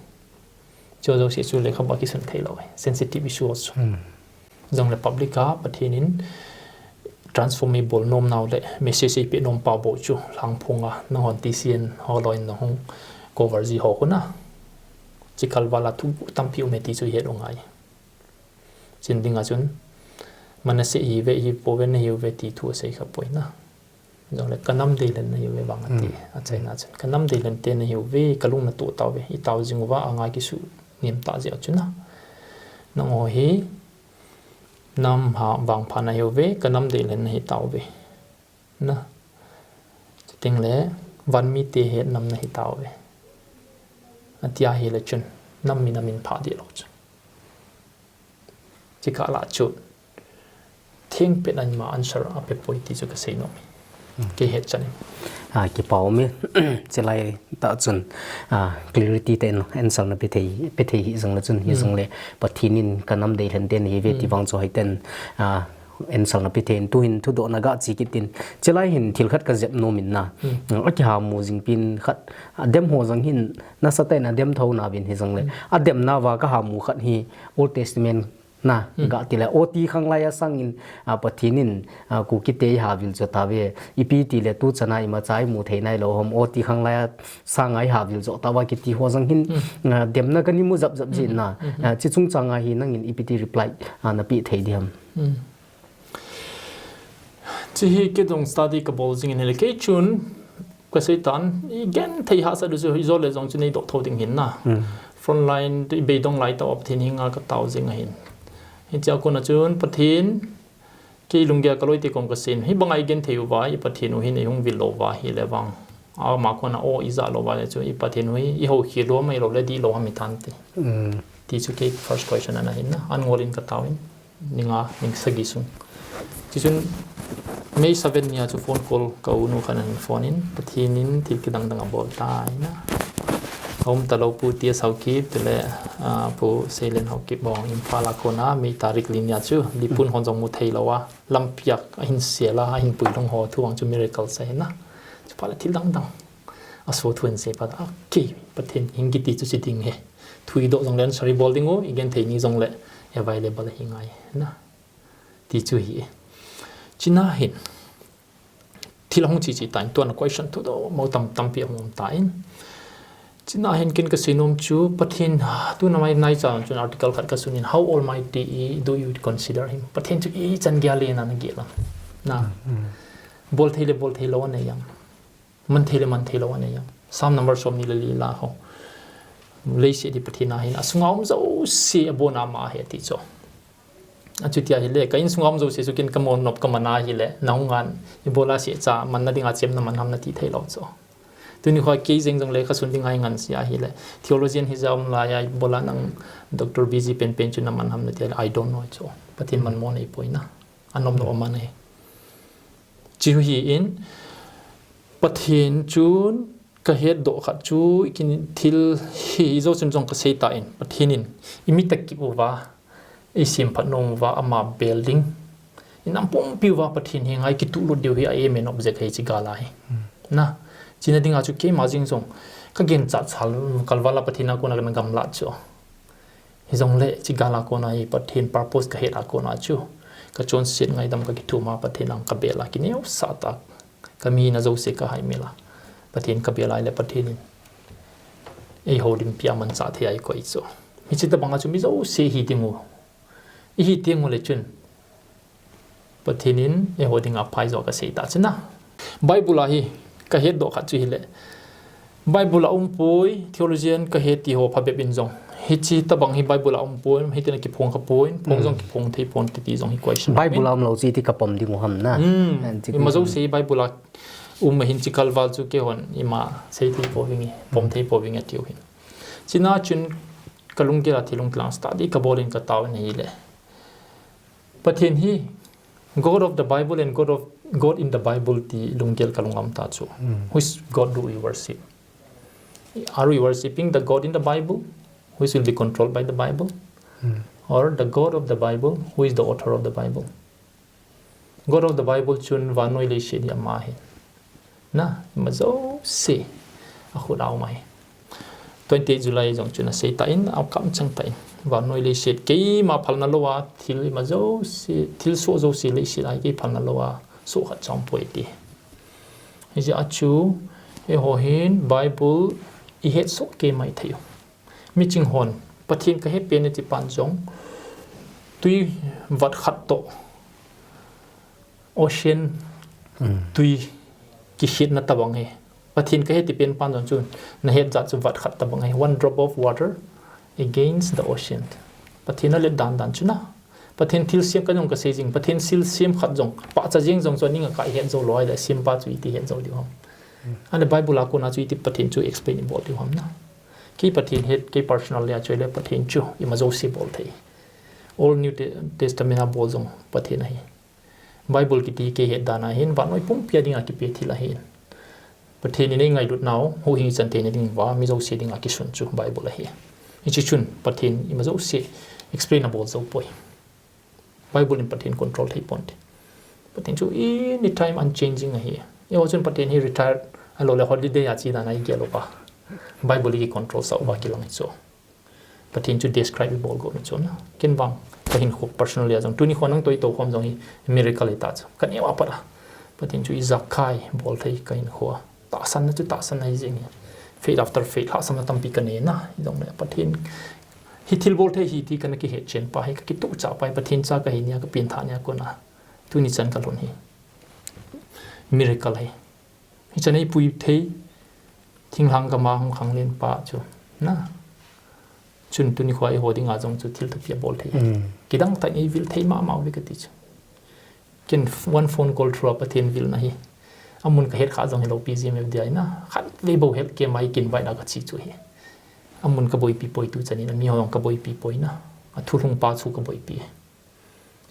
Chu jouse chu lekhabu a kisun theilou hi, sensitive issue chu. Jongle public a Pathen in transform eibol nom nau le message eipeh nom pau bou chu Lhangphong a nanghon TCN holoi in nahung cover ji ho khu na, chikal val a thu tampi um e ti chu ihet u ngai. Chun dinga chun, Manasseh hiuve, hipouve, nahiuve ti thu asei khapoi na. Jongle kanam deilhen nahiuve vang ati. Achaina chun, kanam deilhen te nahiuve, kalung natoh tauve, itao jing uva angai kisuh nem tah jeh a chu na, nangho hi nam ha vangpha nahiuve, kanam deilhen nahitauve na. Chutengle van mite hetnam nahitauve, atia hile chun, nam min amin phah dehlou chu. Chukah lah chu thengpet a ima answer apepoi ti chu kasei nom e, kei hetchan in. Kipa um e. Chulai tah chun clarity tah in answer nape thei, pe thei hih jongle chun, hijongle Pathen in kanam deilhen te nahiuve ti vang chu hoiten answer nape thei in, tuhin thudohna gache kit in. Chulai hin thil khat kajep nom in na, akihamu jing pen khat, adem ho jong hin nasatah in adem thou nauvin, hijongle ademnauva kahamu khat hi Old Testament na, gati le, oti khanglai a sangin Pathen in Kuki te eihavil jo tauve, ipi tile tuchan a imacha imu thei nailou ham, oti khanglai a sanga eihavil jo tauva kiti ho jong hin, demna kana mu japjap jeh in na, chuche chungchang a hi nangin ipi ti reply napeh thei diham? Chuhi kei jong study kabol jing in ahile, kei chun kaseitan, igenthei hahsat u chu ijole jong chu neidoh thou ding ahin na. Frontline ibeidong laitah uva Pathen henga katao jing ahin. Hichea kona chun Pathen, kei lunggel a kaloite kom kasei in, hibanga igenthei uva i Pathen u hin eihung vil lou uva ahile vang, ama kona o ijah lou uva le chu i Pathen u hi ihoukhel u ham ahiloule dihlou ham itante, ti chu kei first question ana hin na, an ngol in katao in, ni nga, ni sagi sung. Chuchun May seven nia chu phone call ka unu khat in ahin phone in, Pathen in thil kidang dang abol tai na, aum talou Pu T S Haokip tile Pu Seilen Haokip bou, Imphal a kona May tarik li nia chu lipun hon jong mu theilou a, lampi a ahin sel a, ahin puilhung ho thu vang chu miracle ahi na. Chuphat le thil dang dang aso thu ahin sei phat a, kei Pathen in kiti chu chu ding ahi. Thu idoh jongle answer ibol ding u, igenthei ni jongle available ahi ngai na, ti chu ahi. Chuna hin thil ahung cheche tan, tua question thudoh mo tam tampi ahung um tan. Chuna hin ken kasei nom chu, Pathen, tuna mai naicha chun article khat kasun in, How Almighty do you consider him? Pathen chu ichan geiya le na nagel am? Na, bol thei le bol theilou anei am? Man thei le man theilou anei am? Psalm number somni le li la ho, leiset hi Pathen a ahin, asunga um jouse abona ama ahi ati chu. Achuti ahile ka insunga um jouse chu ken kamu nop kaman ahile, nahung ngan, ibola sehcha manna dinga chemna man ham nati theilou chu. Tuni kho kei jeng jongle kasun dinga ingan seh ahile, theologian hija um laiya ibola nang Doctor B G penpen chu naman ham nati ahile, I don't know chu. Pathen manmo neipoi na, anomdoh aman ahi. Chu hi in, Pathen chun kahetdoh khat chu, kin thil hi ijou chun jong kasei tan, Pathen in imit akip uva, eisemphat nom uva, ama bel ding, inam pumpi uva Pathen henga ikituhlut diu hi a aim and object ahi hiche gal a hi. Na, chuna dinga chu keima jeng jong kaginchat sal, kalval a Pathen a kona kana gamlat chu. Hijongle hiche gal a kona hi Pathen purpose kahet a kona chu, kachonset ngaidam kakithum a Pathen a kabel a kineosah tah, kamina jouse kahaimil a, Pathen kabel a ahile Pathen in eihoulimpi a manchah thei a eikoi chu. Hiche tobanga chu mi jouse ihi ding u, ihi teng ule chun Pathen in eiho dinga phaijo kasei ta chu na. Bible a hi kahetdoh khat chu hile, Bible a um poi, theologian ka he ti ho phabep in jong. Hichi tabang hi Bible a um poi, hiti na kiphong kha poi, phong jong kiphong thei pon ti, ti jong hi question. Bible a um lo chi ti ka pom ding u ham na. Hmm. An ti ima jo se Bible a um hin chi kalval chu keihon ima sei thei po vinge, pom thei po vinge tiu hin. China chun ka lunggel a thilung tlang study ka bol in ka tao in ahile. Pathen hi God of the Bible and God of, God in the Bible ti lunggel ka lungam ta chu. Hmm. Which God do we worship? Are we worshipping the God in the Bible, which will be controlled by the Bible? Hmm. Or the God of the Bible, who is the author of the Bible? God of the Bible chun vannoi leiset hi ama hi. Na, ima jo se. A khut a um ahi. Twenty-eight July jong chun asei tan, a kamchang tan. Vannoi leiset keima phalna lou a, thil ima jo se, thil soh jo se leiset a hi kei phalna lou a, soh khat chom poi ti. Hijeh a chu, eiho hin Bible i het soh kei mai thei u. Miching hon, Pathen ka he pen e ti pan jong, tui vat khat toh, ocean, hmm, tui kikhetna tabang hi. Pathen ka he ti pen pan jong chu, na het jat chu vat khat tabang hi. One drop of water against the ocean. Pathen a let dan dan chu na. Pathen thilsem ka jong ka sei jing. Pathen thilsem khat jong. Pahcha jeng jong chu aning a ka het jou lou ahile, sempa chu iti het jou diu ham. Hmm. Ahile Bible a kona chu iti Pathen chu explain i bol diu ham na. Kei Pathen het, kei personal le a chu ahile Pathen chu ima jo se bol thei. Old New Te-, Testament a bol jong Pathen ahi. Bible kiti kei het dan a hin, vannoi pumpi a ding a kipe thil ahi. Pathen in ei ngailut nau, huhhing chan theina ding uva, mi jo se ding a kisun chu Bible ahi. Hichi chun, Pathen ima jo se explain a bol jou poi. Bible in Pathen control thei pon te. Pathen chu anytime unchanging ahi. Eiho chun Pathen hi retired, ahilou le holiday a che dan a i gel uva. Bible i control sah uva kilang hi chu. Pathen chu describe i bol go na chu na. Ken vang, ka hinkho personally a jong. Tuni kho nang toh i tou khom jong hi miracle hi ta chu. Ka neo a pat a. Pathen chu i jakai bol thei ka hinkho a. Tahsan na chu tahsan na hi jeng hi. Faith after faith, lhahsamna tampi ka nei na. Hi jong le Pathen hi thil bol thei hi ti ka na kihet chen pa hi, ka kituh chah pa hi, Pathen cha ka hi nia, ka pengthah nia kona. Tuni chan ka lhun hi. Miracle hi. Hichan ei pui thei, thinglhang gam a hung khanglen pa chu. Na. Chun tuni kho a eiho ding a jong chu thil thupi a bol thei. Hmm. Kidang tah in ei vil thei mama uve ka ti chu. Ken f-, one phone call through a Pathen vilna hi. Amun ka het kha jong hilou P G M F D I na. Khatvei bou het kei mai kin vai na ka chi chu hi. Amun ka boipi poi tu chan in, amiho jong ka boipi poi na. A thulhung pa chu ka boipi.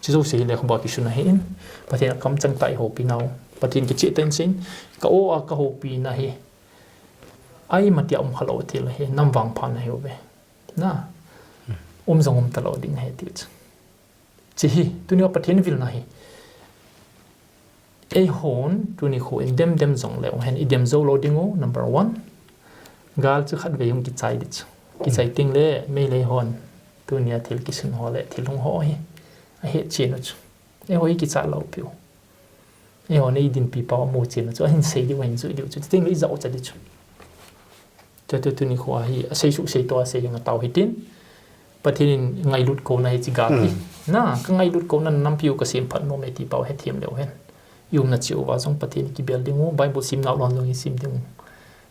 Chi jouse hi lekhabu a kisun ahin, Pathen a kamchang tah i houpi nau. Pathen kicheh tah in sin, ka o a ka houpi na hi. Ai matia um khalou thil ahi, nam vangpha na hi uve. Na, um jong um talou ding ahi ti chu. Chi hi, tuni a Pathen vilna hi. Eihon, tuni kho in dem dem jong leu hen, i dem jou lou ding u, number one. Gal chu khatvei hung kichai di chu. Kichai ting le, Meitei hon. Tuni a thil kisun ho le, thil hung ho hi. A het chen u chu. Eiho i kicha lou piu. Eiho nei dinpi pau a mu chen u chu. A hin sei diu, a hin jui diu chu. Ting le i jao cha di chu. Tua tu tuni kho a hi, a sei suh sei to a sei hing a tao hitin. Pathen in ngailut kou na hi chi gal hi. Hmm. Na, ka ngailut kou na nampi u ka semphat nom e ti pau hethem leu hen. I umna cheh uva jong Pathen kibel ding u, Bible sim ngau lon jong i sim ding u.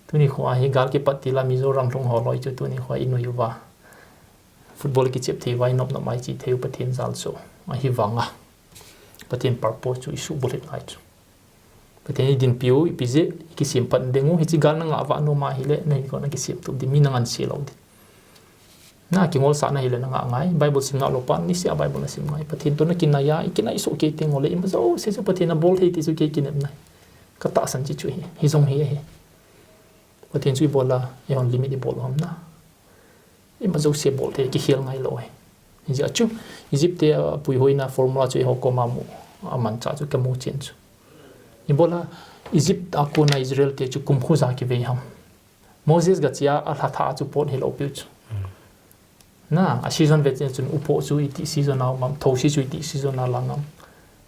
Tuni kho a hi gal kipat til a Mizoram lhung ho loi chu tuni kho a i nui uva. Football kichep thei uva i nop nop mai chi thei u Pathen jal chu. Ahivang a. Pathen purpose chu i subulhit ngai chu. Pathen i dinpi u, ipi jeh, i kisemphat ding u, hichi gal na ngah vah nom a hile, na hinkho na kisem tup ding, mi na ngansi lou ding. Na kingolsah na hile na ngah ngai, Bible sim ngah lou pa, niseh a Bible na sim ngai. Pathen toh na kinai a, i kinai soh kei teng u le, ima jouse chu Pathen a bol thei ti chu kei kinem nai. Ka tahsan chi chu hi, hi jong hi ahi. Pathen chu i bol a, eihon limit i bol u ham na. Ima jouse bol thei, kikhel ngai lou hi. Hijeh a chu, Egypt te, a, puihoina formula chu eiho koma mu, a manchah chu ka mu chen chu. Ibola, Egypt a kona Israel te chu kum khuja kivei ham. Moses gachia, a lha thah a chu pot hilou piu chu. Hmm. Na, a season ve chen chun upoh chu iti season a um am, thousi chu iti season a lang am,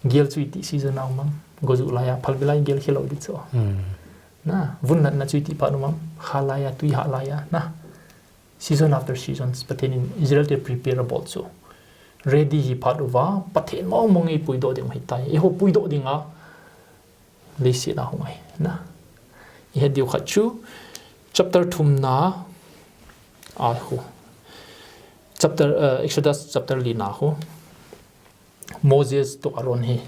gel chu iti season a um am, gojuh lai a, phalbi lai gel khel lou di chu. Hmm. Na, vun natna chu iti phat um am, kha lai a, tui hah lai a, na. Season after seasons, Pathen in Israel te prepare abol chu. Ready hi phat uva, Pathen mong mong ei puidoh ding u hitai. Eiho puidoh ding a, leiset a hung ahi, na. I het diu khat chu, Chapter thumna a khu. Chapter, uh, Exodus chapter lina khu. Moses to Aaron hi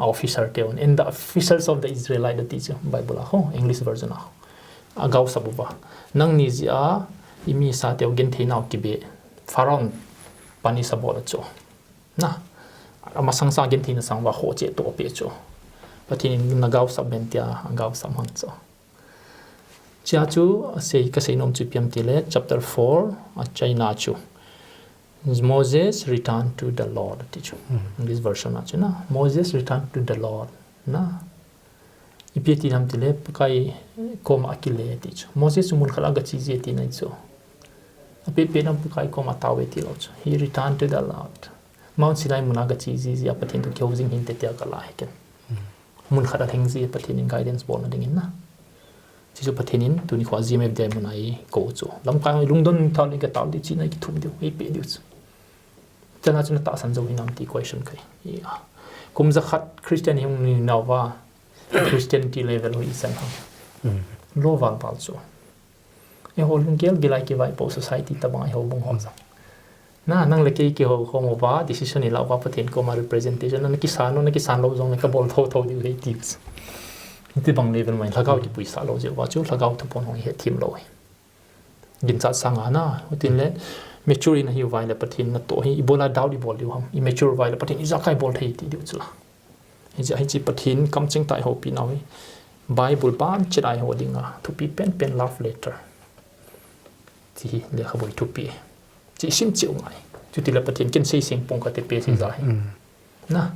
a officer teu, and the officers of the Israelite, ti chu Bible a khu, English version a khu. A gaosap uva. Nangni jeh a, imi sa teu genthei nau kibe. Pharaoh pani sa bol a chu. Na, amasang sa genthei na sang uva ho che to pe chu. Pathen in na gaosap ben tia, a gaosap man chu. Chia chu, a sei, ka sei nom chu ipi ham tile, chapter four, a chaina chu. Moses returned to the Lord, ti chu. English version a chu na. Moses returned to the Lord. Na. Ipi ti ham tile, Pakai koma akile ti chu. Moses chu mun khat a gache ji ti na chu. Ape pe na Pakai koma tao e ti lou chu. He returned to the Lord. Mount Sinai mun a gache ji ji a Pathen to kihou jing hinte tia kala hi ken. Mun khat a lheng ji Pathen in guidance bolna dingin na. Chuchu Pathen in tuni khoa G M F D I mun a eikou chu. Lamkai hoi lungdon thal in ka tao di chi na kithum diu, eipe diu chu. Chana chu na tahsan jou hinam ti question kai. Kum jakhat Christian hi hung ni nauva. Christianity level ho ichan ham. Lou val val chu. Eiho lunggel gilai kivaipo society tabang eiho bung ho jong. Na, nang le kei kihou khom uva, decision ilah uva, Pathen koma representation, na kisan u, na kisan lou jong le kabol thotho diu ahi ti. Hitibang level mai, lhagao kipuisah lou jeh uva chu, lhagao thuphon hung hethem lou ahi. Ginchat sanga na, hutin le, mature in ahiu vai le Pathen natoh hi, ibola doubt ibol diu ham, i mature vai le Pathen ijakai bol thei ti diu chu la. Hiche, hiche Pathen kamcheng tah a eiho pi nau hi. Bible ban chet a eiho dinga thupi penpen love letter. Ti hi lekhaboi thupi. Chi sim chiu ngai. Chuti le Pathen ken sei seng pong kate pe sei ja hi. Na.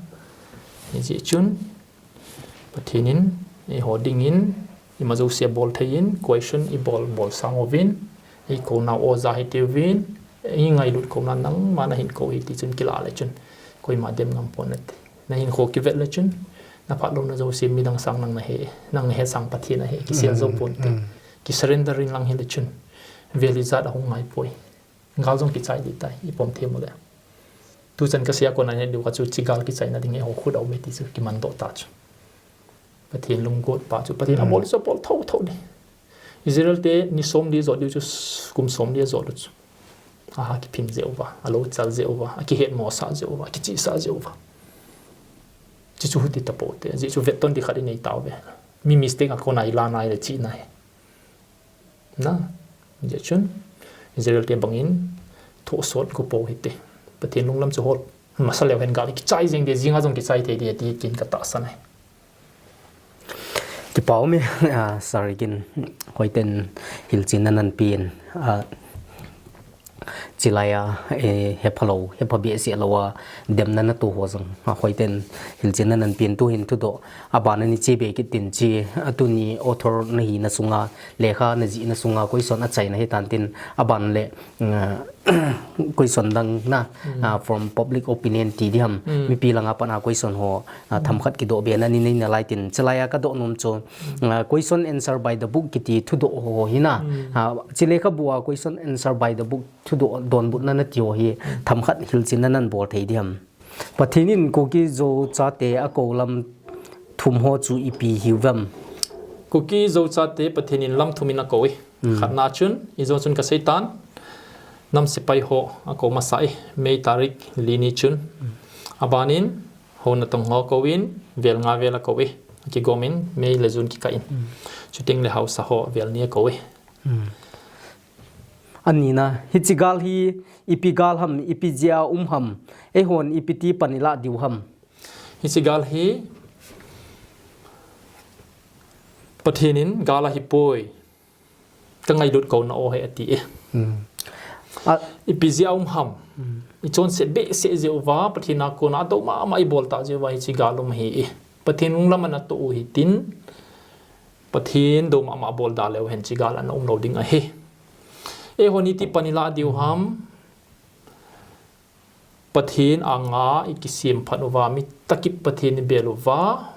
Hiche chun Pathen in eiho dingin ima jouse bol thei in question ibol bol sang uvin. Eikou nau oja hitiuvin, eingailut kouna nangma nahin kou hi ti chun kila le chun, koima dem ngam pon nate. Nahinkho kivet le chun, naphat louna jouse midang sang nang nahe, nang nahe sang Pathen ahe, kisel jou ponte. Kisurrender in lang hile chun, vel ijat ahung ngai poi. Gal jong kichai di tai, ipom them u le. Tuchan kasei a kona het diu kha chu, hiche gal kichaina ding eiho khut a um e ti chu kimandoh ta chu. Pathen lunggot pa chu, Pathen abol chu abol thotho di. Israel te ni som li jot diu chu, kum som li jot diu chu. Aha, kiphin jeh uva, alou chal jeh uva, akihet mosah jeh uva, akichihsah jeh uva. Chuchu huti tapote, ajeh chu vetton di khat inei tauve. Mi mistake a kona ilah nai le chihna hi. Na, hijeh chun, Israel te bangin, thohsot go pou hite. Pathen lunglam chu hol masa leu hen gal kichai jeng de, jinga jong kichai thei de, ti kin katahsan ahi. Kipa um e, ah, Sir Gin, hoiten hilchen nananpen, ah, chilai a, eh, hephalou, hepha behseh lou a, demna natoh ho jong, ah, hoiten hilchen nananpen tuhin thudoh, aban a ni che be kit tin che, ah, tuni author nahina sunga, lekha najihna sunga, question achaina hitan tin, aban le, mm, question dang na, ah, from public opinion ti di ham, mipi langa pat a question ho, ah, themkhat kidoh be na ni nei nalai tin, chilai a kadoh nom chu, ah, question answer by the book kiti thudoh ho hi na, ah, chilekhabu a question answer by the book thudoh donbutna nati ho hi, themkhat hilchen nanabol thei di ham. Pathen in Kuki Zo chate akou lam thum ho chu ipi hiuvem? Kuki Zo chate Pathen in lam thum in akou e. Khatna chun, ijo chun kaseitan, nam sepai ho akou masa e, May tarik li ni chun. Abanin, ho natong ho akouvin, vel nga vel akou e. Akigom in, May le June kikah in. Chuteng le haosa ho vel ni akou e. Anina, hiche gal hi, ipi gal ham, ipi jeh a um ham, eihon ipi ti pan ilah diu ham. Hiche gal hi, Pathen in gal ahipoi, kangailut kouna o ahi ati e. Ipi jeh a um ham, ichonset behseh jeh uva, Pathen a kona adou mama ibol tah jeh uva, hiche gal um ahi e. Pathen lunglam anatoh u hitin, Pathen dou mama abol da leu hen hiche gal ana um lou ding ahi. Eihon iti pan ilah diu ham, Pathen anga ikisem phat uva, mi takip Pathen ibel uva,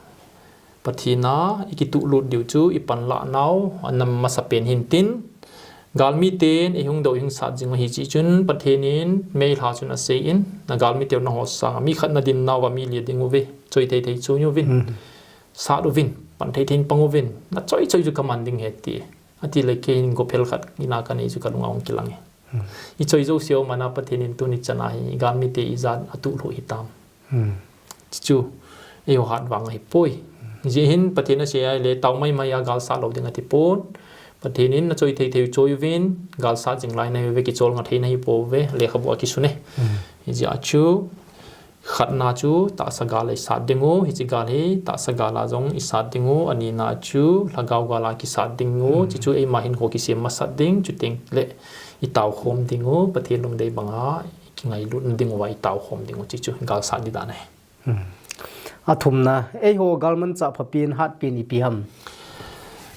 Pathen a ikituhlut diu chu ipanlah nau, anam masapen hintin, galmi ten ihung dou ihung sat jing u hiche chun Pathen in May lha chun asei in, na galmi teu nangho sanga mi khat nadin nauva mi li ding uve, choi thei thei choi uvin, sat uvin, pan thei thei in pang uvin, nachoi choi chu kaman ding ahi ati. Ati le kei hin gophel khat ina kanei chu kalunga hung kilang e. Ichoi jouse mana Pathen in tuni chana hi galmite ijat atuh lhu hitam. Chuchu, eiho hat vang ahipoi. Hijeh hin Pathen asei ahile, tao maimai a galsat lou ding ati pon. Pathen in nachoi thei thei u choi uvin, galsat jing lai nahiuve, kichol nga thei nahipouve, lekhabu a kisun e. Hijeh a chu, khatna chu tahsa gal a isat ding u, hiche gal hi tahsa gal a jong isat ding u, anina chu lhagao gal a kisat ding u, chuchu eima hinkho kisem masat ding, chuteng le itao khom ding u, Pathen lungdei banga kingailut ding uva itao khom ding u, chuchu galsat di dan ahi. Athumna, eiho galmanchah phapen hatpen ipi ham?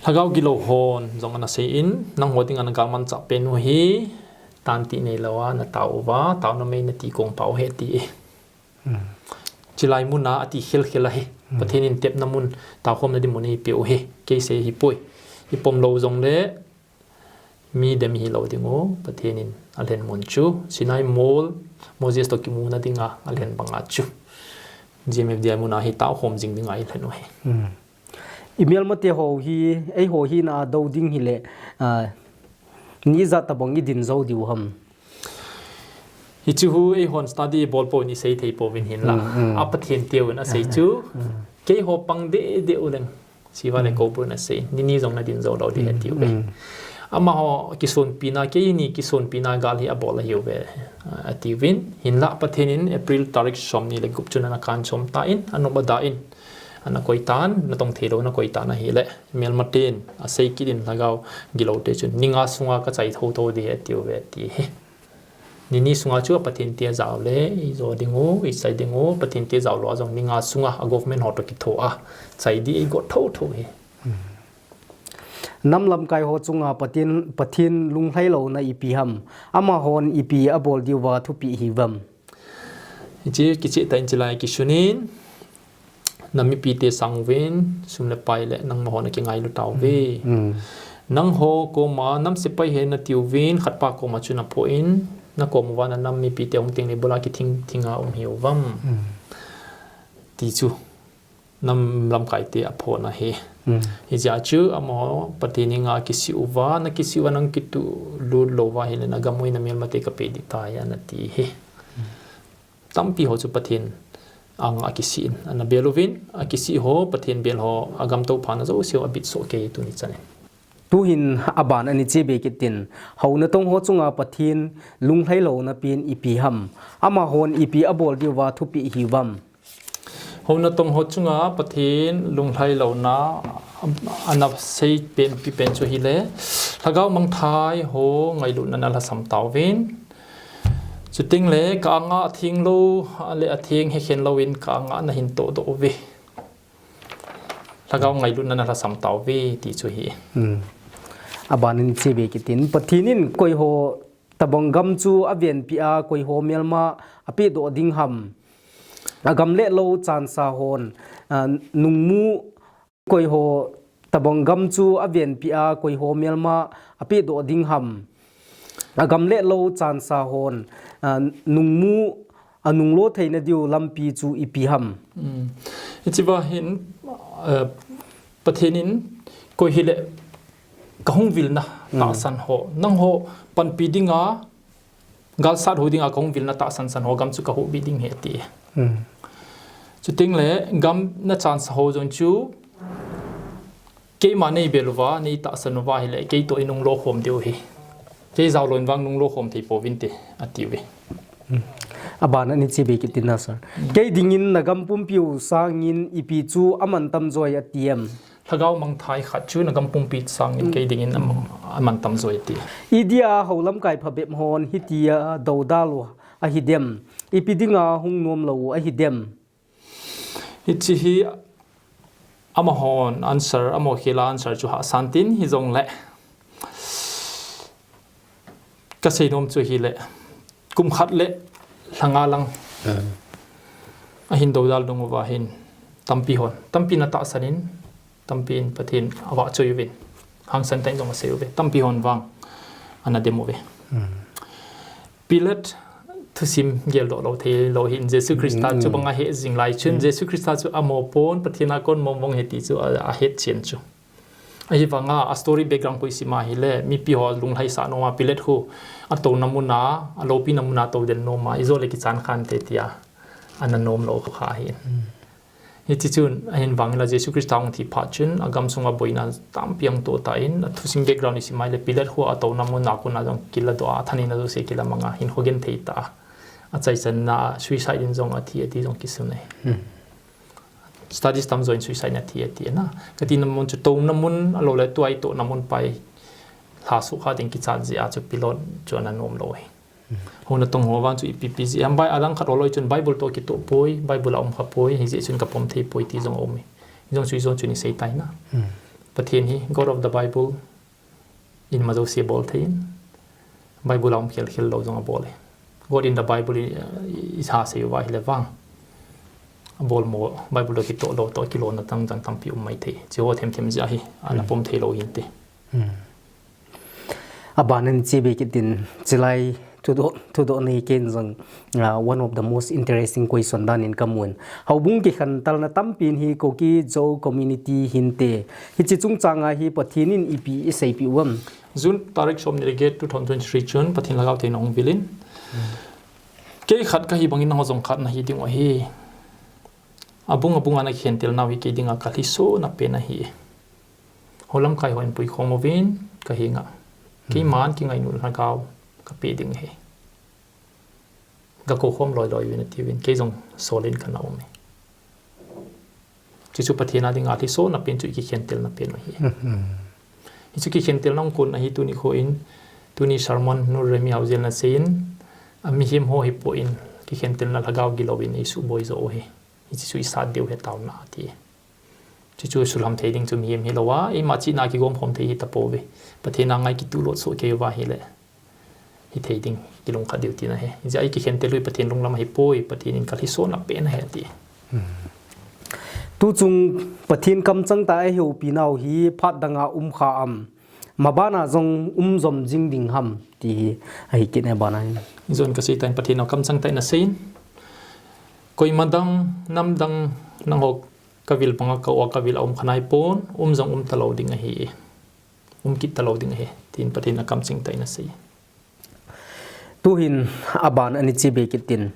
Lhagao gilou hon jong ana sei in, nangho dinga nagalmanchah pen u hi, tanti neilou a natao uva, taona mei nati kong pau ahi ati e. Chilai muna ati khel khel ahi. Pathen in tepna mun, taokhomna ding mun eipeh u hi. Kei sei hipoi. Ipom lou jongle, mi dem hilou ding u, Pathen in alhen mun chu. Sinai mol, Moses toh kimuna dinga alhen banga chu. G M F D I muna hi taokhom jing dinga ilhen u hi. Imelmate ho hi, eiho hina dou ding hile, ni ijat tabang idin jou diu ham? Hichu hu eihon study bol pouvin isei thei pouvin hinla. A Pathen teuvin asei chu. Keiho pang deh deh uleng. Siva le Koubru in asei. Nini jong nadin jou lou ding atiu ve. Amaho kisonpina, keini kisonpina gal hi abol ahiuve, atiuvin. Hinla Pathen in April tarik somni le gup chun ana kan chom tan, anop ada in. Ana koi tan, natong theilou nakoi tan ahile. Melmaten, asei kit in lhagao giloute chun. Ni nga sunga kachai thotho ding atiu ve ati hi. Nini sunga chu a Pathen te jao le, ijo ding u, ichai ding u, Pathen te jao lou a jong ni nga sunga a government ho toh kitho a. Chai ding eigot thotho hi. Nam lamkai ho chunga Pathen, Pathen lunglhai louna ipi ham? Amahon ipi abol diuva thupeh hiuvam? Hiche kicheh tah in chilai kisun in, nam mipite sang uvin, sum le pai le nangma ho nakingailu tauve. Nangho koma nam sepai hi natiuvin, khatpa koma chu naphoh in, nakom uva nanam mipite hung teng le ibola kithing thinga um hiuvam? Ti chu. Nam lamkaite aphona hi. Hijeh a chu amaho Pathen henga kisih uva, nakisih uva nang kituh lut louva ahile nagam u hi namelmate kapeh ding tai anati hi. Tampi ho chu Pathen anga kisih in ana bel uvin, akisih ho, Pathen bel ho, agam toupha na jouse u abit soh kei tuni chan in. Tuhin aban ani chebe kit in, hou natong ho chunga Pathen lunglhai louna pen ipi ham? Amahon ipi abol diuva thupeh hiuvam? Hou natong ho chunga Pathen lunglhai louna ana sei penpi pen chu ahile, lhagao mangthai ho ngailutna nalhasam tauvin. Chuteng le ka anga atheng lou, ale atheng hekhen louvin ka anga nahin tohdoh uve. Lhagao ngailutna nalhasam tauve ti chu ahi. Aban in chebe kit in, Pathen in koiho tabang gam chu avenpi a, koiho melma apehdoh ding ham? Agam le lou chansa hon, nungmu, koiho tabang gam chu avenpi a, koiho melma apehdoh ding ham? Agam le lou chansa hon, nungmu, anunglo theina diu lampi chu ipi ham? Hichea hin, Pathen in koi hile kahung vilna tahsan ho, nangho panpi dinga, galsat ho dinga kahung vilna tahsan san ho gam chu kahuhbit ding ahi ati. Chuteng le gam nachansa ho jong chu keima neibel uva, neitahsan uva ahile, keitoh inunglo khom diu ahi. Kei jaolou in vang nunglo khom thei pouvinte, atiuve. Aban ani chebe kit in na sir. Kei dingin nagam pumpiu sangin ipi chu aman tamjo e ati em? Lhagao mangthai khat chu nagam pumpi sangin kei dingin aman tamjo e ati. Idia hou lamkai phabep hon hitia doudal u ahidem? Ipi dinga hung nomlou u ahidem? Hiche hi amahon answer, amaho khela answer chu hahsan tin hijongle. Kasei nom chu ahile, kum khat le lha nga lang ahin doudal nung uva hin, tampi hon, tampi na tahsan in, tampi in Pathen avahchoi uvin, hangsan tah in jong asei uve, tampi hon vang ana dem uve. Pilat thusim geldoh lou theilou hin, Jesu Christa chu banga hejing lai chun, Jesu Christa chu amo pon, Pathen a kon mong mong ahi ti chu ahet chen chu. Ahivanga a story background khu isim a hile, mipi ho lunglhaisah nom a Pilat khu atouna mun a, aloupina mun a tou den nom a, ijole kichan khante tia ana nom lou kha hi. Hiche chun ahin vangin la Jesu Christa hung thi phat chun agamsunga boina tampi ahung toh tan, athusim background isim a hile Pilat khu atouna mun a kona jong kiladoh a, athaneina jouse kilamang a, hinkho genthei tah a, achaichanna suicide in jong athi ati jong kisun ahi. Studies tamjo in suicide in athi ati na. Katina mun chu touna mun, alou le tua itohna mun pai lhasuh kha ding kichat jeh a chu Pilat chu ana nom lou hi. Houna tong ho vang chu ipi pi jeh ham, bai alangkhat holoi chun Bible toh kitoh poi, Bible a um kha poi, hijeh chun kapom thei poi ti jong aum e. Jong chu ijon chun isei tai na. Pathen hi God of the Bible in ma jouse bol thei in, Bible a um khel khel lou jong abol e. God in the Bible i, i, isei uva hile vang, abol mo, Bible toh kitoh lou toh kilona tang jang tampi um mai thei. Hiche ho them them jeh a hi ana pom thei lou hinte. Aban in che be kit in, chulai thudoh, thudoh nei ken jong, ah, one of the most interesting question dan in kamun. Houbung kikhentelna tampi in hi Kuki Zo community hinte. Hiche chungchang a hi Pathen in ipi eiseipeh uvem? June tarik som ni le get, two thousand twenty-three chun Pathen Lhagao thei in ahung vil in, kei khat kahi bangin nangho jong khat nahi diu ahi. Abung abung a nakikhentel nau hi kei dinga kalhisona pen ahi. Houlamkai hon puikhom uvin kahenga. Keiman kingailut lhagao kapeh ding ahi. Gakou khom loi loi uvin atiuvin, kei jong sol in kana um e. Chuchu Pathen a dinga lhisona pen chu ikikhentelna pen ahi. Hichu kikhentelna hung kon ahi tuni kho in, tuni sermon Nu Remi Haojel in asei in, amihem ho hi po in, kikhentelna lhagao gilou in eisuboi jo u ahi. Hichu isat diu ahi taona ati. Chuchu sulham thei ding chu mihem hilou a, eima chihna kigom khom thei hita pouve. Pathen a ngai kituh lot soh kei uva hile, hithei ding kilungkhat diu tina ahi. Hijeh a ikikhentel u hi Pathen lunglam ahipoi, Pathen in kalhisona pen ahi ati. Tuchung Pathen kamchang tah a eihoupinau hi phat danga um kha am, mabana jong um jom jing ding ham ti hi ahi kit e abana hin. Jon kasei tan, Pathen a kamchang tah in asei in, koima dang, nam dang, nangho kavil banga ka-u a kavil a um kha naipon, um jong um talou ding ahi. Um kit talou ding ahi, tin Pathen a kamchang tah in asei. Tuhin aban a ani che be kit in.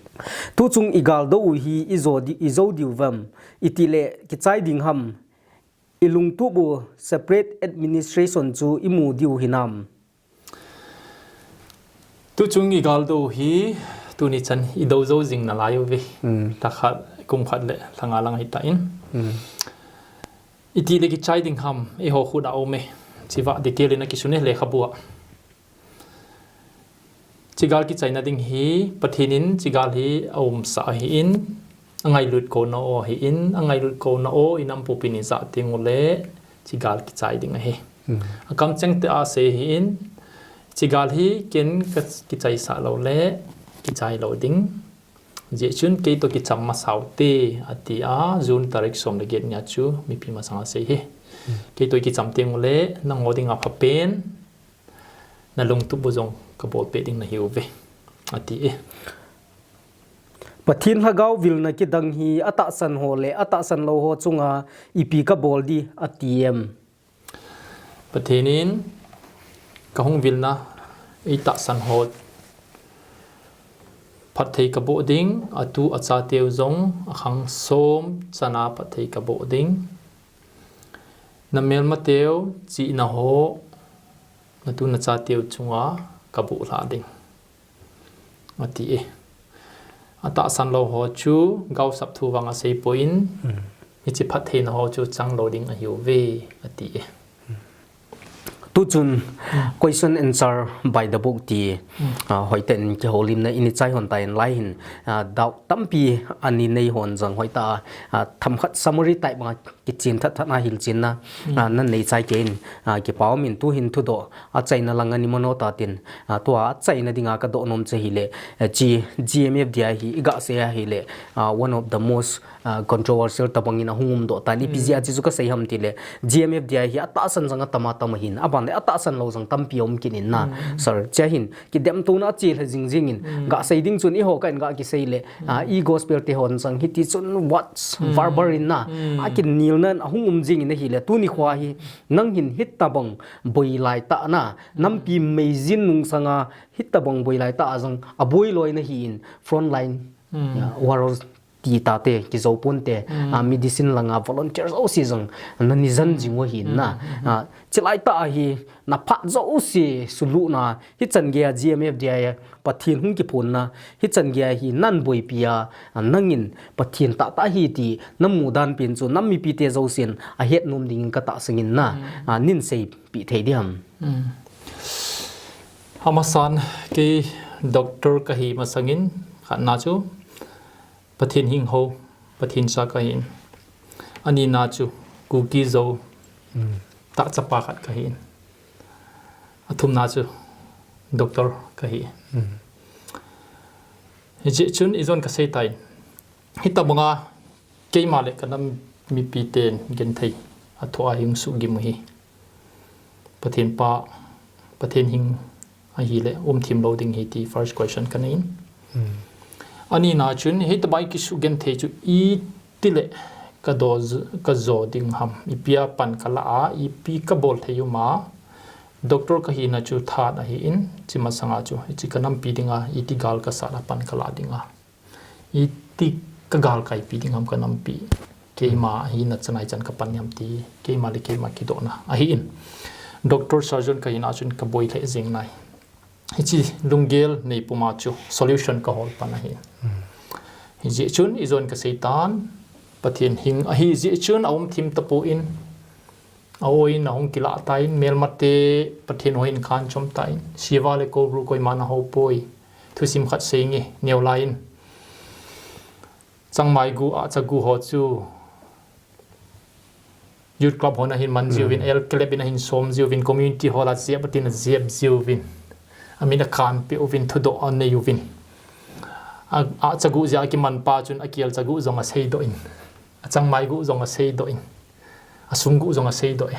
Tuchung igaldo u hi ijo di, ijo diu vem, itile kichai ding ham, ilungtup u separate administration chu imu diu hinam. Tuchung igaldo u hi tuni chan ido jou jing nalai uve. Lha khat, kum khat le lha nga lang ahitan. Itile kichai ding ham, eiho khut a um e. Hiche va detail in akisun e lekhabu a. Hiche gal kichaina ding hi, Pathen in hiche gal hi aumsah ahin, angailut kona o ahin, angailut kona o inam pupin ijah teng ule, hiche gal kichai ding ahi. Akamchang tah a asei ahin, hiche gal hi ken kakichaisah loule, kichai lou ding. Hijeh chun keitoh kicham masa ute, ati a, June tarik som le get nia chu mipi masanga asei ahi. Keitoh kicham teng ule, nangho dinga phapen, nalungtup u jong kabolpeh ding nahiuve, ati e. Pathen Lhagao vilna kidang hi atahsan ho le atahsan lou ho chunga ipi kabol di ati em? Pathen in kahung vilna eitahsan ho phatthei kaboh ding, atu achateu jong akhang som chana phatthei kaboh ding. Namelmateu chihna ho natu nachateu chunga kaboh lhah ding, ati e. Atahsan lou ho chu gaosap thu vang aseipoi in, hiche phattheina ho chu changlou ding ahiuve, ati e. Tuchun question answer by the book ti, hoitah in kihoulimna ini chai hon tan lai hin, doubt tampi ani nei hon jong hoitah a, themkhat summary type banga kichen that that na hilchenna nanei chai kei in, kipa um in tuhin thudoh achaina langa nimano tatin, tua achaina dinga kadoh nom chu ahile, hiche G M F D I hi igasei ahile, one of the most controversial tobang in ahung umdoh tan, ipi jeh a hiche chu kasei ham tile, G M F D I hi atahsan jong atam atam ahin, aban le atahsan lou jong tampi aum kit in na, sir, hiche hin kidemtouna achelha jing jing in, gasei ding chun eiho kah in gakisei le, e-gospel te hon jong hiti chun what's verbal in na, akin Nan ahung um jing in ahile, tuni khoa hi nang hin hitabang boi lai tah na, nampi meijin nung sanga hitabang boi lai tah a jong aboi loi nahi in frontline, ya, warriors ti tate, kijou ponte, ah, medicine langa volunteer jouse jong nani jan jing u ahi na. Ah, chilai tah a hi naphat jouse sulutna, hichan geiya G M F D I a Pathen hung kiphonna, hichan geiya hi nan boipi a, ah, nangin Pathen tahtah ahi ti namu dan pen chu nam mipite jousen ahet nom dingin katahsan in na, ah, nin seipeh thei diam? Amasan kei doctor kahi masangin khatna chu Pathen hing ho, Pathen cha kahin. Anina chu Kuki Zo, tah chapa khat kahin. Athumna chu doctor kahi. Hijeh chun ijon kasei tai. Hitabanga keima le kanam mipiten genthei athoh a hung suhgim u hi Pathen pa, Pathen hing ahile umthim lou ding ahi ti first question kanei in. Anina chun hitabang kisugenthei chu itile kajo ding ham, ipi a pan kalah a, ipi kabol thei um a, doctor kahina chu tha ahi in, chi masanga chu hiche kanampi dinga iti gal kasat a pan kalah dinga, iti kagalkaipi ding ham kanampi. Keima hi nachan ichan kapan ham ti, keima le keima kidohna ahi in. Doctor, surgeon kahina chun kaboi lheh jeng nai. Hiche lunggel nei puma chu solution kahol pan ahi. Hijeh chun ijon kasei tan, Pathen hing ahijeh chun aumthim tapon, a-oi in ahung kilah tan, melmate Pathen hoi in khanchom tan, Siva le Koubru koiman ahou poi. Thusim khat seinge, neo lai in. Changmai gu, ahcha gu ho chu Youth Club hon ahin man jiuvin, L K L F in ahin som jiuvin, community hall a jep atin ajep jiuvin. Amin akhanpeh uvin, thudoh anei uvin. A, ahcha gu jeh a kiman pa chun akelcha gu jong aseidoh in. Achangmai gu jong aseidoh in. Asung gu jong aseidoh e.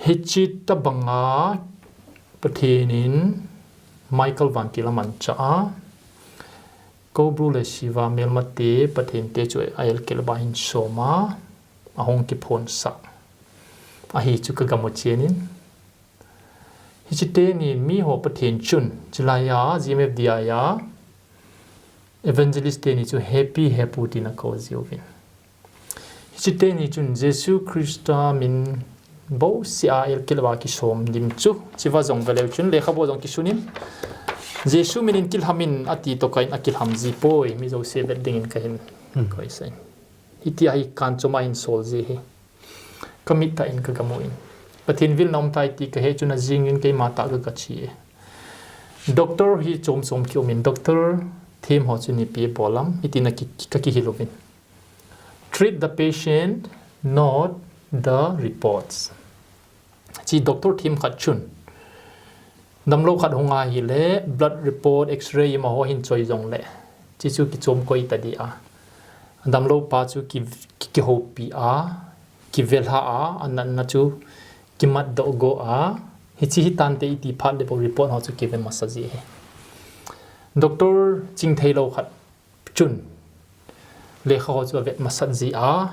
Hiche tabanga Pathen in Michael Vantil amanchah a, Koubru le Siva melmate Pathen te chu a L K L F a ahin som a, ahung kiphonsah ahi chu kagam u chen in. Hiche teni miho Pathen chun, chulai a G M F D I a evangelist teni chu hepi hepu tin akou jiuvin. Hiche teni chun Jesu Christa min bouseh a L K L F a kisom dim chu, chua jong veleu chun lekhabu jong kisun in, Jesu min in kilham in ati tokah in akilham ji poi, mi jouse vet dingin kahin koisah in. Hitia hi khanchom a ahin sol ji hi. Kamit tah in kagam u in. Pathen vil na um tai ti kahe chun ajing in keima tah kagache e. Doctor hi chom chom kium in, doctor them ho chu nipi bol lam, hitin aki, kakihil uvin. Treat the patient, not the reports. Hiche doctor them khat chun damlou khat hung ahile, blood report, X-ray, amaho hin choi jongle, hiche chu kichom koi tadih a, damlou pa chu ki, ki, kihoupi a, kivelha a, anatna chu kimatdoh go a, hiche hitante iti phat le bou report ho chu kive masa ji ahi. Doctor chingthei lou khat chun lekha ho chu avet masat ji a,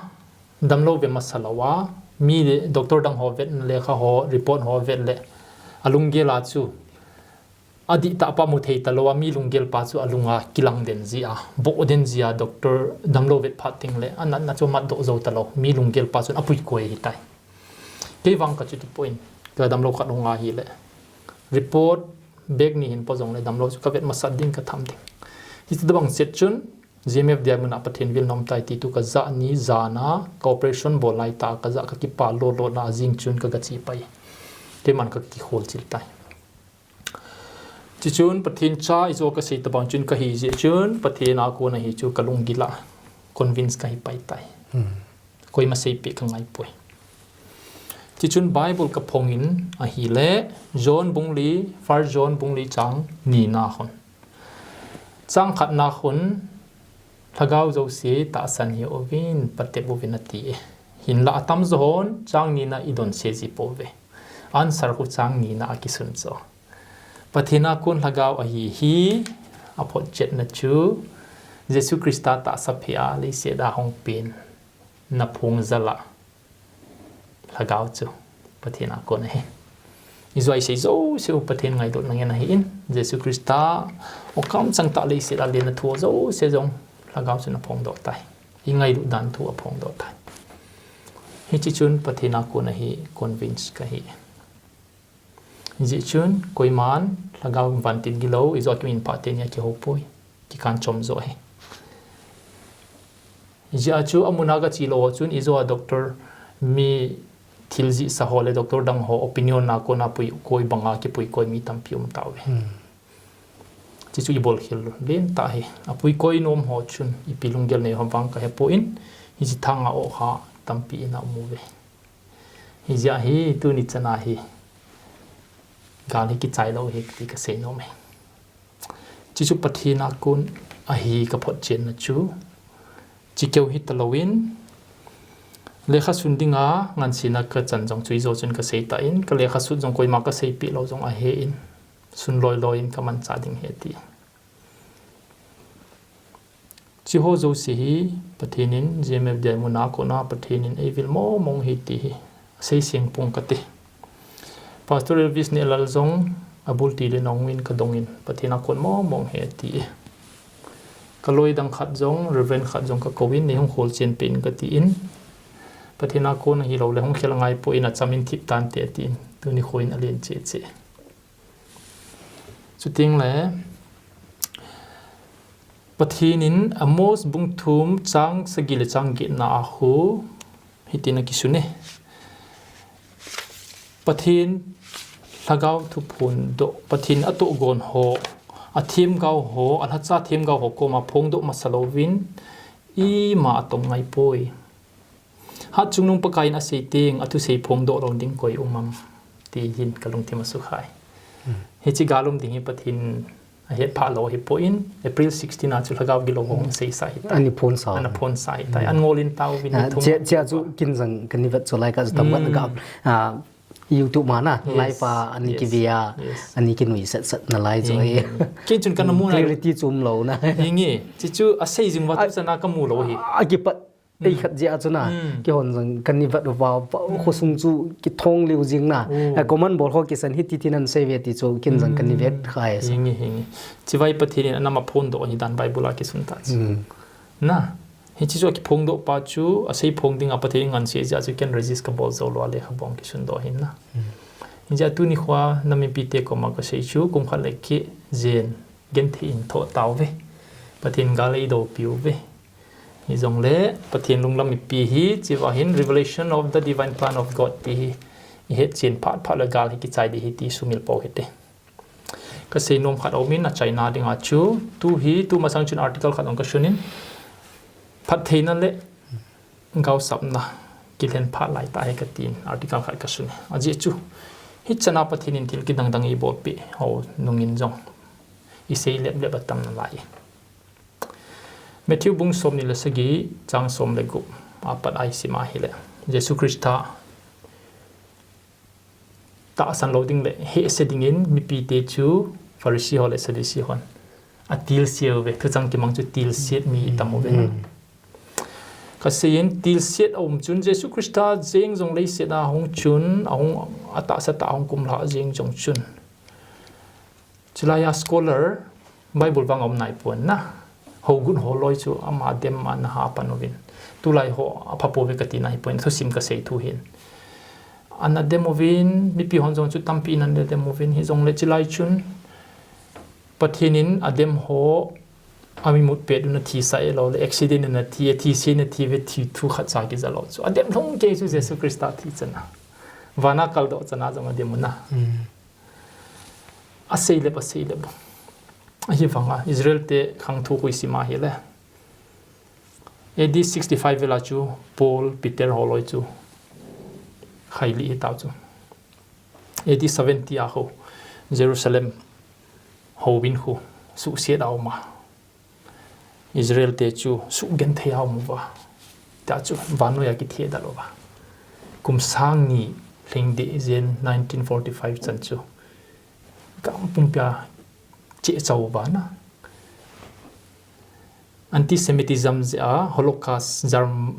damlou ve masa lou a, mi doctor dang ho vetna lekha ho, report ho avet le, alunggel a chu adihtah pa mu thei talou a, mi lunggel pa chu alunga kilang den ji a, boh den ji a, doctor damlou vet phat teng le anatna chu matdoh jou talou, mi lunggel pa chun apuikoi ahitai. Kei vang kachuti poi, kadamlou khat hung ahile, report bag ni hin po jongle damlou chu kavet masat ding, katham ding. Hitabang set chun G M F D I mun a Pathen vil na um tai ti tu kajah ni jan a, ka operation bol lai tah kajah, kakipah lolo na, ajing chun kagache pai. Keiman kakikhol chil tai. Chuchun Pathen cha ijo kasei tabang chun kahi jeh chun Pathen a kon ahi chu kalunggil a convince kahi pai tai. Koima seipeh kangai poi. Chuchun Bible kaphong in ahile, John bung li, First John bung li chang ni na khun. Chang khat na khun, lhagao jouse tahsan hih uvin, patep uvin ati e. Hinlah atamjo hon, chang ni na idonse ji pouve. Answer khu chang ni na a kisun chu. Pathen a kon lhagao ahi hi, aphotchetna chu, Jesu Christa tahsa phe a leiset a hung pen na phung jal a Lhagao chu Pathen a kon ahi. Ijou isei jouse u Pathen ngailutna ngen ahin, Jesu Christa o kamchang tah leiset a len a thu jouse jong Lhagao chun aphongdoh tai. Ingailut dan thu aphongdoh tai. Hiche chun Pathen a kon ahi convince kahi. Hijeh chun koiman Lhagao vantil gilou, ijou a kimin pha teni a kihou poi, kikan chom jo ahi. Hijeh a chu amun a gache lou ho chun ijou a doctor mi thil jihsa ho le doctor dang ho opinion a kona pui koi banga kipui koi mi tampi um tauve. Hiche chu ibol khel len tah ahi. Apui koi nom ho chun ipi lunggel nei ham vang kahepoi, hiche thang a o kha tampi in aum uve. Hijeh a hi tuni chan a hi gal hi kichai lou hi ti kasei nom e. Hiche chu Pathen a kon ahi kaphotchenna chu. Hiche keu hita louvin, lekha sun dinga ngansena kachan jong chu ijou chun kasei tan, kalekha sut jong koima kaseipeh lou jong ahen, sun loi loi in kamanchah ding ahi ti. Hiche ho jouse hi Pathen in G M F D I mun a kona Pathen in eivil mong mong ahi ti hi asei seng pong kate. Pastor Elvis Nehlal jong abul ti le nong in kadong in Pathen a kon mong mong ahi ati e. Kaloi dang khat jong, Reverend khat jong kakou in, nei hung kholchen peh in kati in, Pathen a kon ahilou le hung khel angai poi, acham in thip tante ati in, tuni kho in alen cheh cheh. Chuteng le Pathen in Amos bung thum chang sagi le chang get na a khu hitin akisun e. Pathen Lhagao thu phondoh, Pathen atohgon ho, athemgao ho, alhacha themgao ho koma phongdoh masa louvin ima atong ngai poi. Hatchungnung Pakai in asei teng, athusei phongdoh lou ding koi um am, ti hin kalungthim asukhai. Hiche gal um ding hi Pathen ahet phah lou ahipoi, April sixteen a chu Lhagao gilou ho hung seisa ahitai. Ana phonsa ahitai. An ngol in tauvin, chia chu kin jong kani vet chu lai ka chu tam vet na ga, YouTube ma na, live a ani kive a, ani kinuiset set nalai chu e. Kei chun kana mu na. Clarity chu umlou na. Hinge, hiche chu asei jing uva tuchan a kamu lou hi. Akipat ei khat jeh a chu na, keihon jong kani vet uva, khosung chu kithong lheh jing na. Comment bol ho kisan hiti tin asei uve ti chu kin jong kani vet khai e. Hinge, hinge. Hiche vai Pathen in anam aphondoh ahi dan Bible a kisun tah chu. Na, hiche chu akiphongdoh pa chu, asei phong dinga Pathen in angansei jeh a chu ken resist kabol jou lou a lekhabu a kisundoh ahin na. Hijeh a tuni khoa nam mipite koma kasei chu, kum khat le keh jen genthei in thoh tauve. Pathen gal eidoupi uve. Hijongle Pathen lunglam mipi hi, hiche va hin revelation of the divine plan of God ti hi ihet chen phat phat le gal hi kichai ding ahi ti sumil pou hite. Kasei nom khat aumin, achaina dinga chu, tu hi, tumasang chun article khat jong kasun in, phattheina le gaosapna kilhen phat lai tah ahi katin, article khat kasun e. Ajeh chu, hichan a Pathen in thil kidang dang eibolpeh ho nungin jong isei lep lep atam nalai e. Matthew bung somni le sagi, chang som le gup apat a isim a ahile, Jesu Christa tahsan lou ding le hehse dingin mipite chu Pharisee ho le Sadducee hon atilse uve, thuchang kimang chu tilset mi itam uve. Kasei in tilset aum chun Jesu Christa jeng jong leiset a hung chun, ahung, atahsa tah a hung kumlhah jeng jong chun, chulai a scholar, Bible vang aum naipon na, hougut holoi chu ama dem ana ha pan uvin, tulai ho apha pouve katina ahipon, thusim kasei thu hin. Ana dem uvin, mipi hon jong chu tampi in ana dem uvin, hijongle chulai chun Pathen in adem ho amimut pet un athisah e lou le, accident in athi, athise in athi uve, thi thu khatcha kija lou chu, adem lhung kei chu Jesu Christa thi chan a, van a kaldoh chan a jong adem u na. Aseilep, aseilep. Ahivanga Israel te khang thu khu isim a ahile, A D sixty-five vel a chu Paul, Peter holoi chu khailih hitau chu. A D seventy a khu Jerusalem houin khu suhset a um a, Israel te chu suhgenthei a um uva, tia chu vannoi a kithedal uva, kum sang ni lhing deh jen nineteen forty-five chan chu gam pumpia chehchauva na. Anti-Semitism jeh a Holocaust, Germ,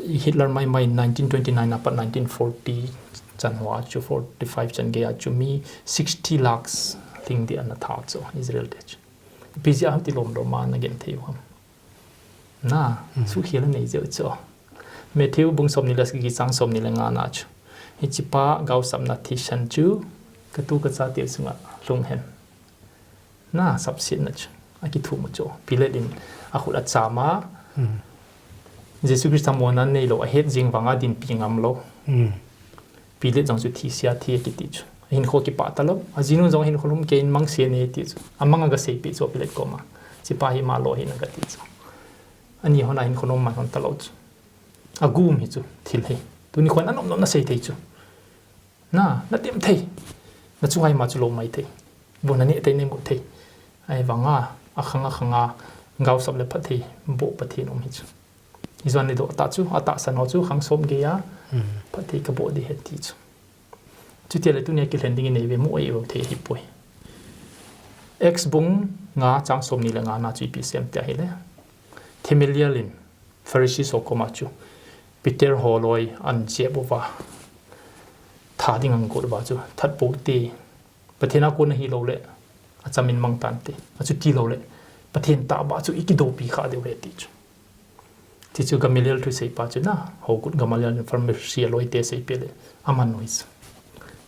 Hitler maimai nineteen twenty-nine apat nineteen forty chan hoa chu, forty-five chan gei a chu mi sixty lakhs lhing ding ana tha chu Israel te chu. Ipi jeh a hiti lom lom a ana genthei u ham? Na, suhkhel anei jeh u chu. Matthew bung somni le sagi chang somni le nga na chu, hichepa gaosapna thisan chu katu kacha te chunga lhung hen. Na, sapsetna chu akithum u chu. Pilate in akhut acham a, Jesu Christa mona neilou, ahet jing vanga dinpi ngam lou. Pilate jong chu thise a thi akiti chu. Ahinkho kipah talou. Ajinu jong hinkho lhum kei in mangse ne ti chu. Amang aga seipeh chu Pilate koma. Hichepa hi malo ahi na kati chu. Ani hon a hinkho nom man hon talou chu. Agum hi chu, thil hi. Tuni khon anom nom na sei thei chu. Na, na tem thei. Na chunga ima chu lou mai thei. Bon na neh thei, neh mut thei. Ahivanga, akhang akhang a, gaosap le phatthei boh Pathen um hi chu. Ijon le doh ta chu, atahsan ho chu, khang som gei a, phatthei kaboh ding ahi ti chu. Chuti le tunia kilhen ding inei ve, mu ei u thei ahipoi. Acts bung nga chang somni le nga na chu ipi asei em tia ahile, Gamaliel in Pharisee ho koma chu Peter holoi anjep uva, tha ding agot uva chu, that pou te, Pathen a kon ahilou le, acham in mang tante, achuti lou le, Pathen tahbeh chu ikidopi kha diu ahi ti chu. Ti chu Gamaliel thuseipa chu na, Hogut Gamaliel in Pharisee loi te seipeh le, aman u hi chu.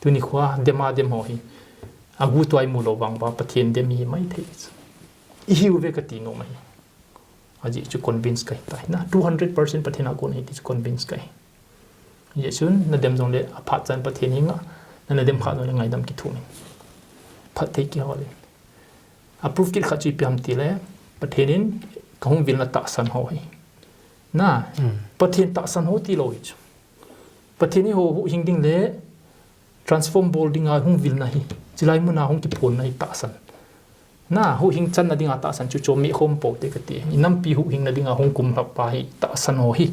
Tuni khoa, dem a dem ho hi, agu tuai mu lou vang uva, Pathen dem ihi mai thei chu. Ihiu ve kati nom ahi. Ajeh chu convince kahi tai na, two hundred percent Pathen a kon ahi ti chu convince kahi. Ajeh chun, na dem jong le, aphat chan Pathen henga, na, na dem kha jong le ngaidam kithum in. Phatthei kihol in. A proof kit khat chu ipi ham tile, Pathen in kahung vilna tahsan ho hi. Na, Pathen tahsan ho tilou hi chu. Pathen hi ho huhhing ding le transform bol dinga hung vilna hi. Chulai muna hung kiphonna hi tahsan. Na, huhhing channa dinga tahsan chu chom meh khom pou te kati. Inampi huhhingna dinga hung kumlhap pa hi tahsan ho hi.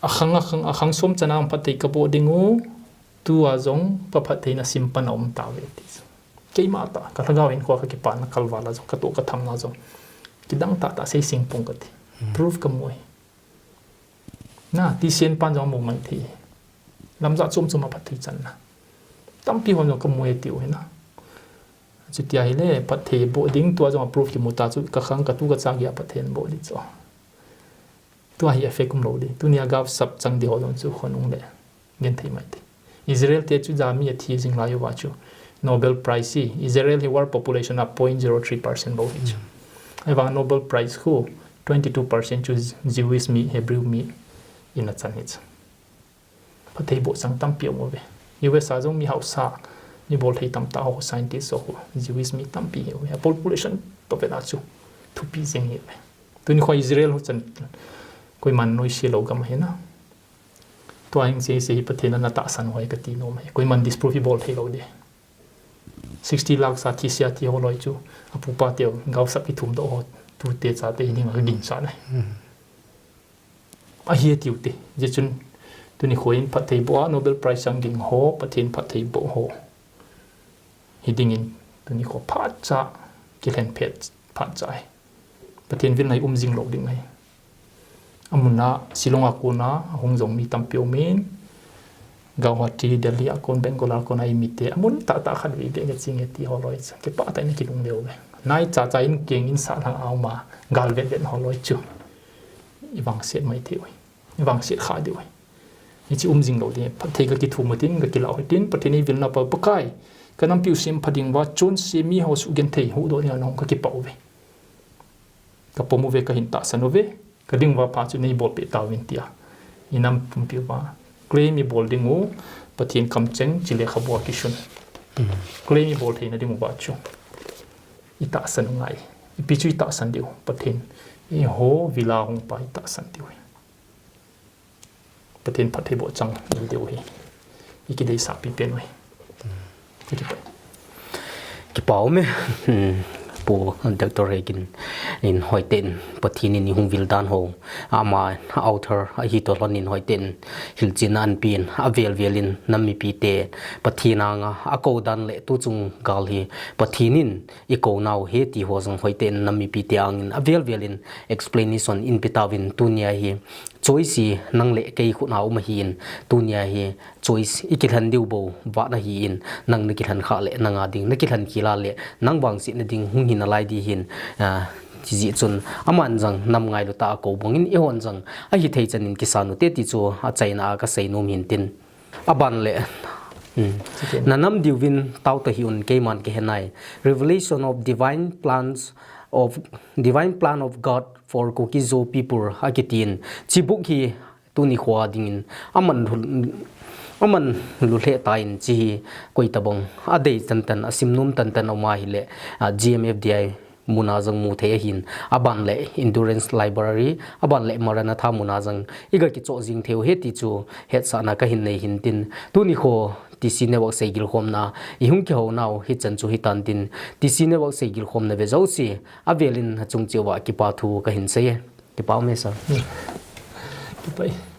Akhang, akhang, akhang som chana phatthei kaboh ding u. Tua jong, ka phattheina simpan aum tauve ti. Keima tah, ka lhagao hinkhoa ka kipana kalval a jong, ka toh ka thamna jong. Kidang tahtah sei sing pong kati. Proof kamu ahi. Na, T C N pan jong amu mai thei. Lamjat chom chom a phatthei channa. Tampi hon jong kamu e tiu ahi na. Chuti ahile, phatthei boh ding tua jong a proof kimu ta chu, ka khang ka tu ka cha gei a phatthei boh ding chu. Tua hi effect um lou ding. Tunia gaosap chang ding ho jong chu khonung le. Genthei mai te. Israel te chu jami athi jing lai uva chu. Nobel Prize hi. Israel hi world population a point zero three percent bou hi chu. Ahivang Nobel Prize khu twenty two percent chu Jewish mi, Hebrew mi in achan hi chu. Phatthei boh chang tampi aum uve. U S a jong mi hausa, mi bolthei tamtah ho, scientist ho, Jewish mi tampi hi uve. A population toh vena chu thupi jeng hi uve. Tuni khoa Israel ho chan koiman noise lou gam ahi na. Tua hing se se hi Pathen ana tahsan hoi kati nom ahi. Koiman disprove hi bol thei lou ding. Sixty lakh sa thi sia thi ho loi chu. Apupa teu gaosap kithum doh ho. Tute chate hi ding a ginchat ahi. Ahi tiu te. Jeh chun tuni khoa in phatthei boh a Nobel Prize chang ding ho, Pathen phatthei boh ho. Hi dingin tuni khoa phatcha kilhen phet phatcha ahi. Pathen vilna hi um jing lou ding ahi. Amun a Shillong a kona ahung jong mi tampi umin, Guwahati, Delhi a kon, Bangalore a kon a imite, amun tahtah khat vei vei nge chi nge ti ho loi cha. Kipah tah in kilunglhai uve. Nai chacha in keng in sah lhang a um a, gal vet vet ho loi chu. I vangset mai thei uve. I vangset kha diu ahi. Hiche um jing lou ding. Phatthei ka kithum u tin, ka kilah u hitin, Pathen in eivilna pa Pakai. Ka nampiu sempha ding uva, chonse mi ho sugenthei, huhdoh ding a nahung ka kipah uve. Ka pom uve, ka hin tahsan uve. Ka ding uva pha chu neibolpeh tauvin tia. I nam pumpi uva. Claim i bol ding u, Pathen kamcheng, chule khabu a kisun. Claim i bol theina ding uva chu. I tahsan u ngai. Ipi chu i tahsan diu, Pathen. Eiho vila hung pa i tahsan diu. Pathen phatthei boh chang i diu hi. I kideisah pipen uve. Ka kipah. Kipah ume. Hmm. Pu Doctor Hegin in hoiten Pathen in ihung vil dan ho, ama author ahi toh lhon in hoiten hilchetna anapeh in avel vel in nam mipite Pathen anga akou dan le tuchung gal hi Pathen in ikou nau ahi ti ho jong hoiten nam mipite angin avel vel in explanation in pe tauvin tunia hi choice hi nang le kei khut a um ahin tunia hi choice ikilhen diu bou vat ahin nang nakilhen khah le nanga ding nakilhen khel a le nang vangsetna ding hung hi nalai ding ahin, ah, hijeh chun aman jong nam ngailu tah a akou bang in eihon jong ahithei chan in kisan u hite ti chu achaina a kasei nom ahin tin. Aban le, um, na nam diuvin tao tahih un keiman kahe nai. Revelation of divine plans of, divine plan of God for Kuki-Zo people akitin. Hiche book hi tuni khoa dingin aman lhu-, aman lhu lheh tan hiche hi koi tabang adei tan tan asim nom tan tan aum ahile, ah, G M F D I muna jong mu thei ahin, aban le Endurance Library, aban le Maranatha muna jong iga kichoh jing thei u ahi ti chu hetsahna kahin nei ahin tin, tuni kho T C Network seigilkhomna ihung kihou nau hichan chu hitan tin, T C Network seigilkhomna ve jouse avel in achung cheh uva kipa thu kahin sei e. Kipa um e sir. Kipa e.